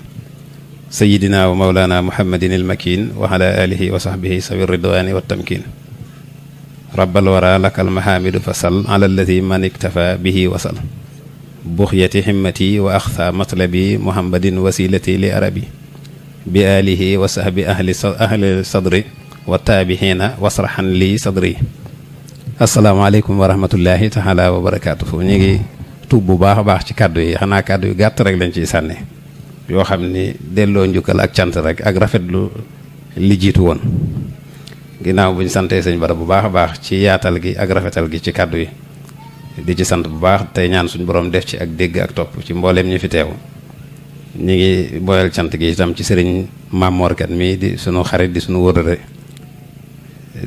sayidina wa mawlana muhammadin il makin wa ala alihi wa sahbihi sawi ridwani wa tamkin rabbal wara lakal mahamidu fasal ala alladi man iktafa bihi wasal buxyati himmati wa axsa matlabi muhammadin wasilati li arabi bi alihi wa sahbi ahli sadri wa taabihina wasrahan li sadri asalaamaaleykum wa rahmatullahi taala wa barakaatuhu ñu ngi tuub bu baax a baax ci kàddu yi xanaa kàddu yu gàtt rek lañ ciy sànni yoo xam ni delloo njukkal ak cant rek ak rafetlu li jiitu woon ginnaaw bu ñu santee sëñ Bada bu baax a baax ci yaatal gi ak rafetal gi ci kàddu yi di ci sant bu baax tey ñaan suñu borom def ci ak dégg ak topp ci mbooleem ñi fi teew ñu ngi boyal cant gi itam ci sëriñ Mamor Kat mi di sunu xarit di sunu wóorare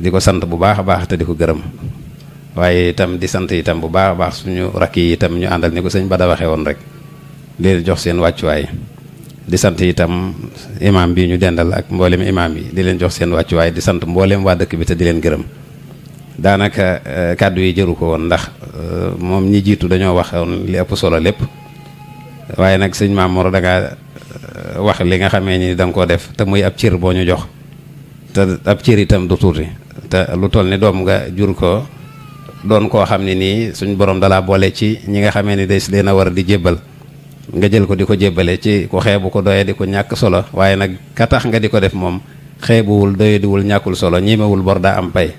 di ko sant bu baax a baax te di ko gërëm waaye itam di sant itam bu baax a baax suñu rakk yi itam ñu àndal ni ko sëñ Bada waxee woon rek leen jox seen wàccuwaay di sant itam imam bi ñu dendal ak mboolem imam yi di leen jox seen wàccuwaay di sant mboolem waa dëkk bi te di leen gërëm daanaka kàddu yi jëru ko woon ndax moom ñi jiitu dañoo waxoon li ëpp solo lépp waaye nag sëñ Mamour da ngaa wax li nga xamee ni da nga koo def te muy ab cër boo ñu jox te ab cër itam du tuuti te lu toll ni doom nga jur ko doon koo xam ne nii suñ borom dalaa boole ci ñi nga xamee ni des leen a war a di jébbal nga jël ko di ko jébbale ci ku xeebu ko doye di ko ñàkk solo waaye nag ka tax nga di ko def moom xeebuwul doye diwul ñàkkul solo ñiimewul bor daa am pay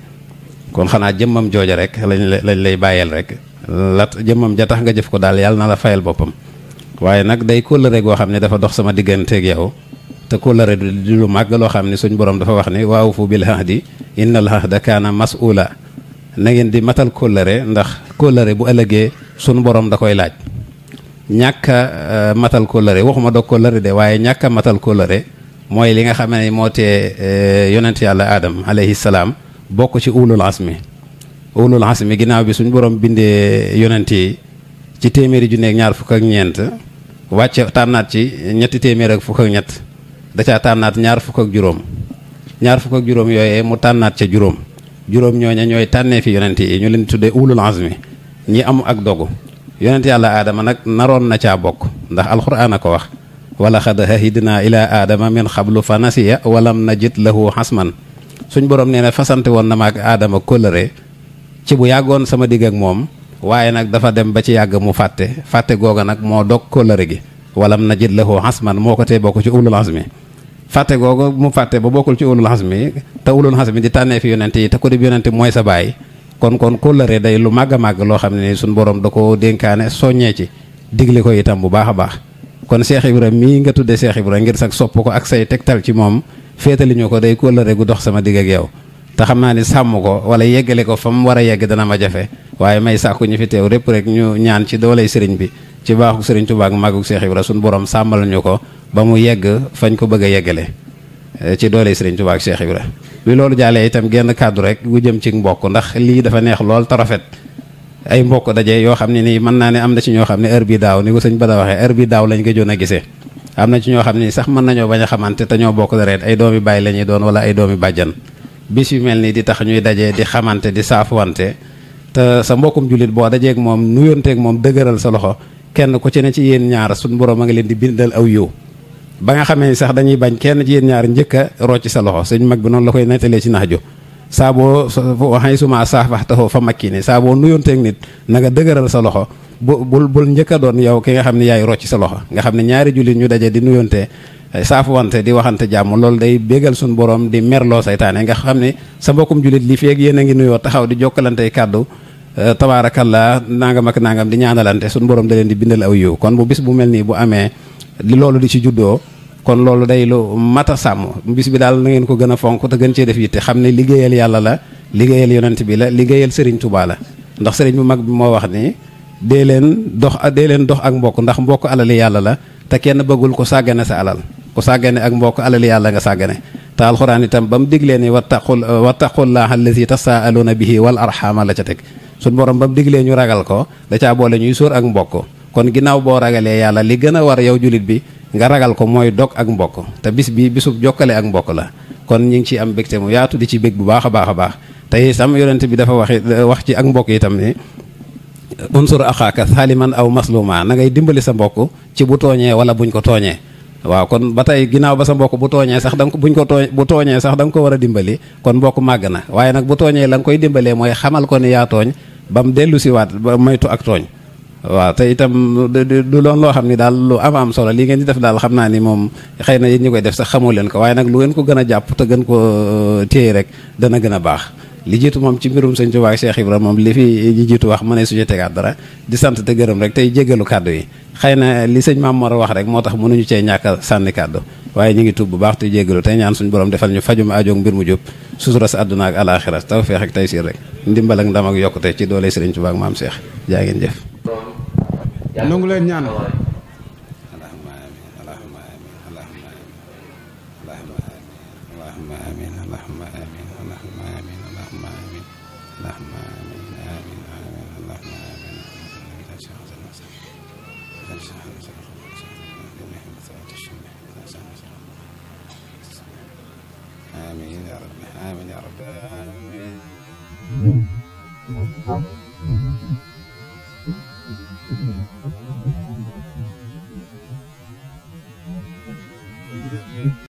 kon xanaa jëmmam jooja rek lañ lay bàyyeel rek la jëmmam ja tax nga jëf ko daal yàlla na la fayal boppam waaye nag day kóllëre goo xam ne dafa dox sama digganteeg yow te kóllëre di lu màgg loo xam ne suñ borom dafa wax ni waaw fu bil ahdi innal ahda kaana mas'uula na ngeen di matal kóllëre ndax kóllëre bu ëllëgee suñ borom da koy laaj ñàkk a matal kóllëre waxuma dog kóllëre de waaye ñàkk a matal kóllëre mooy li nga xam ne moo tee yonent yàlla Adam alayhi salaam bokk ci ulul asmi ginnaaw bi suñ borom bindee yonent yi ci téeméeri junne ak ñaar fukk ak ñeent wàcce tànnaat ci ñetti téeméer ak fukk ak ñett da caa tànnaat ñaar fukk ak juróom yooyee mu tànnaat ca juróom ñooña ñooy tànnee fi yonent yi ñu leen tuddee ulul azmi ñi am ak dogu yonent yàlla aadama nag naroon na caa bokk ndax alxuraan a ko wax wala xad hahidna ila aadama min xablu fa nasiya walam najid lahu xasman suñ borom nee na fasante woon na ma ak aadama kóllëre ci bu yàggoon sama digg ak moom waaye nag dafa dem ba ci yàgg mu fàtte googa nag moo dog kóllëre gi walam najid lahu xasman moo ko tee bokk ci ulul azmi fàtte googu mu fàtte ba bokkul ci ulul azmi te ulul azmi di tànnee fi yonent yi te ko di yonent mooy sa baay kon kóllëre day lu màgg a màgg loo xam ne suñ borom da ko dénkaane soññee ci digle ko itam bu baax a baax kon Cheikh Ibra mii nga tudde Cheikh Ibra ngir sax sopp ko ak say tegtal ci moom féetali ñu ko day kóllëre gu dox sama digg ak yow te xam naa ni sàmm ko wala yeggale ko fa mu war a yegg dana ma jafe waaye may sàkku ñu fi teew répp rek ñu ñaan ci dooley sëriñ bi ci baaxu sëriñ Tuubaa ak màggug Cheikh Ibra suñ borom sàmmal ñu ko ba mu yegg fañ ko bëgg a yeggale ci dooley sëriñ Tuubaa ak Cheikh Ibra bi loolu jàllee itam genn kàddu rek gu jëm ci mbokk ndax lii dafa neex lool te rafet ay mbokk daje yoo xam ne nii mën naa ne am na ci ñoo xam ne heure bi daaw ni ko sëñ Bada waxee heure bi daaw lañ gëjoon a gisee am na ci ñoo xam ne sax mën nañoo bañ a xamante te ñoo bokk deret ay doomi bàyyi la ñuy doon wala ay doomi bàjjan bis yu mel nii di tax ñuy daje di xamante di saafuwante te sa mbokkum jullit boo dajeeg moom nuyonteeg moom dëgëral sa loxo kenn ku ci ne ci yéen ñaar suñ borom a ngi leen di bindal aw yiw ba nga xamee sax dañuy bañ kenn ci yéen ñaar njëkk a rocc sa loxo sëñ mag bi noonu la koy nettalee ci nax ju saa boo waxee suma saafaxtaxoo fa makki ni saa boo nuyonteeg nit na nga dëgëral sa loxo bul njëkk a doon yow ki nga xam ne yaay rocc sa loxo nga xam ne ñaari jullit ñu daje di nuyonte saafuwante di waxante jàmm loolu day bégal suñ borom di merloo saytaane nga xam ne sa mbokkum jullit li feeg yéen a ngi nuyoo taxaw di jokkalante kàddu tabaarakallaa nangam ak nangam di ñaanalante suñ borom da leen di bindal aw yiw kon bu bis bu mel nii bu amee li loolu di ci juddoo kon loolu day lu mat a sàmm bis bi daal na ngeen ko gën a fonk te gën cee def yitte xam ne liggéeyal yàlla la liggéeyal yonent bi la liggéeyal sëriñ Tuubaa la ndax sëriñ bu mag bi moo wax ni dee leen dox ak mbokk ndax mbokk alali yàlla la te kenn bëggul ko sàggane sa alal ku sàggane ak mbokk alali yàlla nga sàggane te alxuraan itam ba mu diglee ni wattaqullaaha allazi tasaaluuna bihi wal arxaama la ca teg suñ borom ba mu diglee ñu ragal ko da caa boole ñuy sóor ak mbokk kon ginnaaw boo ragalee yàlla li gën a war yow julit bi nga ragal ko mooy dog ak mbokk te bis bi bisub jokkale ak mbokk la kon ñi ngi ciy am bégte mu yaatu di ci bég bu baax a baax a baax te itam yonent bi dafa wax ci ak mbokk itam ni unsur axaaka saliman aw masluma na ngay dimbali sa mbokk ci bu tooñee wala buñ ko tooñee waaw kon ba tey ginnaaw ba sa mbokk bu tooñee sax danga ko bu tooñee sax da nga ko war a dimbali kon mbokk màgg na waaye nag bu tooñee la nga koy dimbalee mooy xamal ko ni yaa tooñ ba mu dellu si waat ba moytu ak tooñ waaw te itam du loon loo xam ni daal lu am solo li ngeen di def daal xam naa ni moom xëy na yéen ñi koy def sax xamoo leen ko waaye nag lu ngeen ko gën a jàpp te gën ko téye rek dana gën a baax li jiitu moom ci mbirum sëñ Tuubaa ak Cheikh Ibra moom li fi li jiitu wax mënee suñu tegaat dara di sant te gërëm rek tey jéggalu kàddu yi xëy na li sëñ Maam Mor wax rek moo tax mënuñu cee ñàkk a sànni kàddu waaye ñu ngi tuub bu baax te jéggalu tey ñaan suñu borom defal ñu fajum ajoog mbir mu jub sutura sa àdduna ak alaaxira tawfeex ak taysiir rek ndimbal ak ndam ak yokkute ci doole sëriñ Tuubaa ak maam Cheikh jaa ngeen jëf nangu leen ñaan آمين يا رب آمين يا رب آمين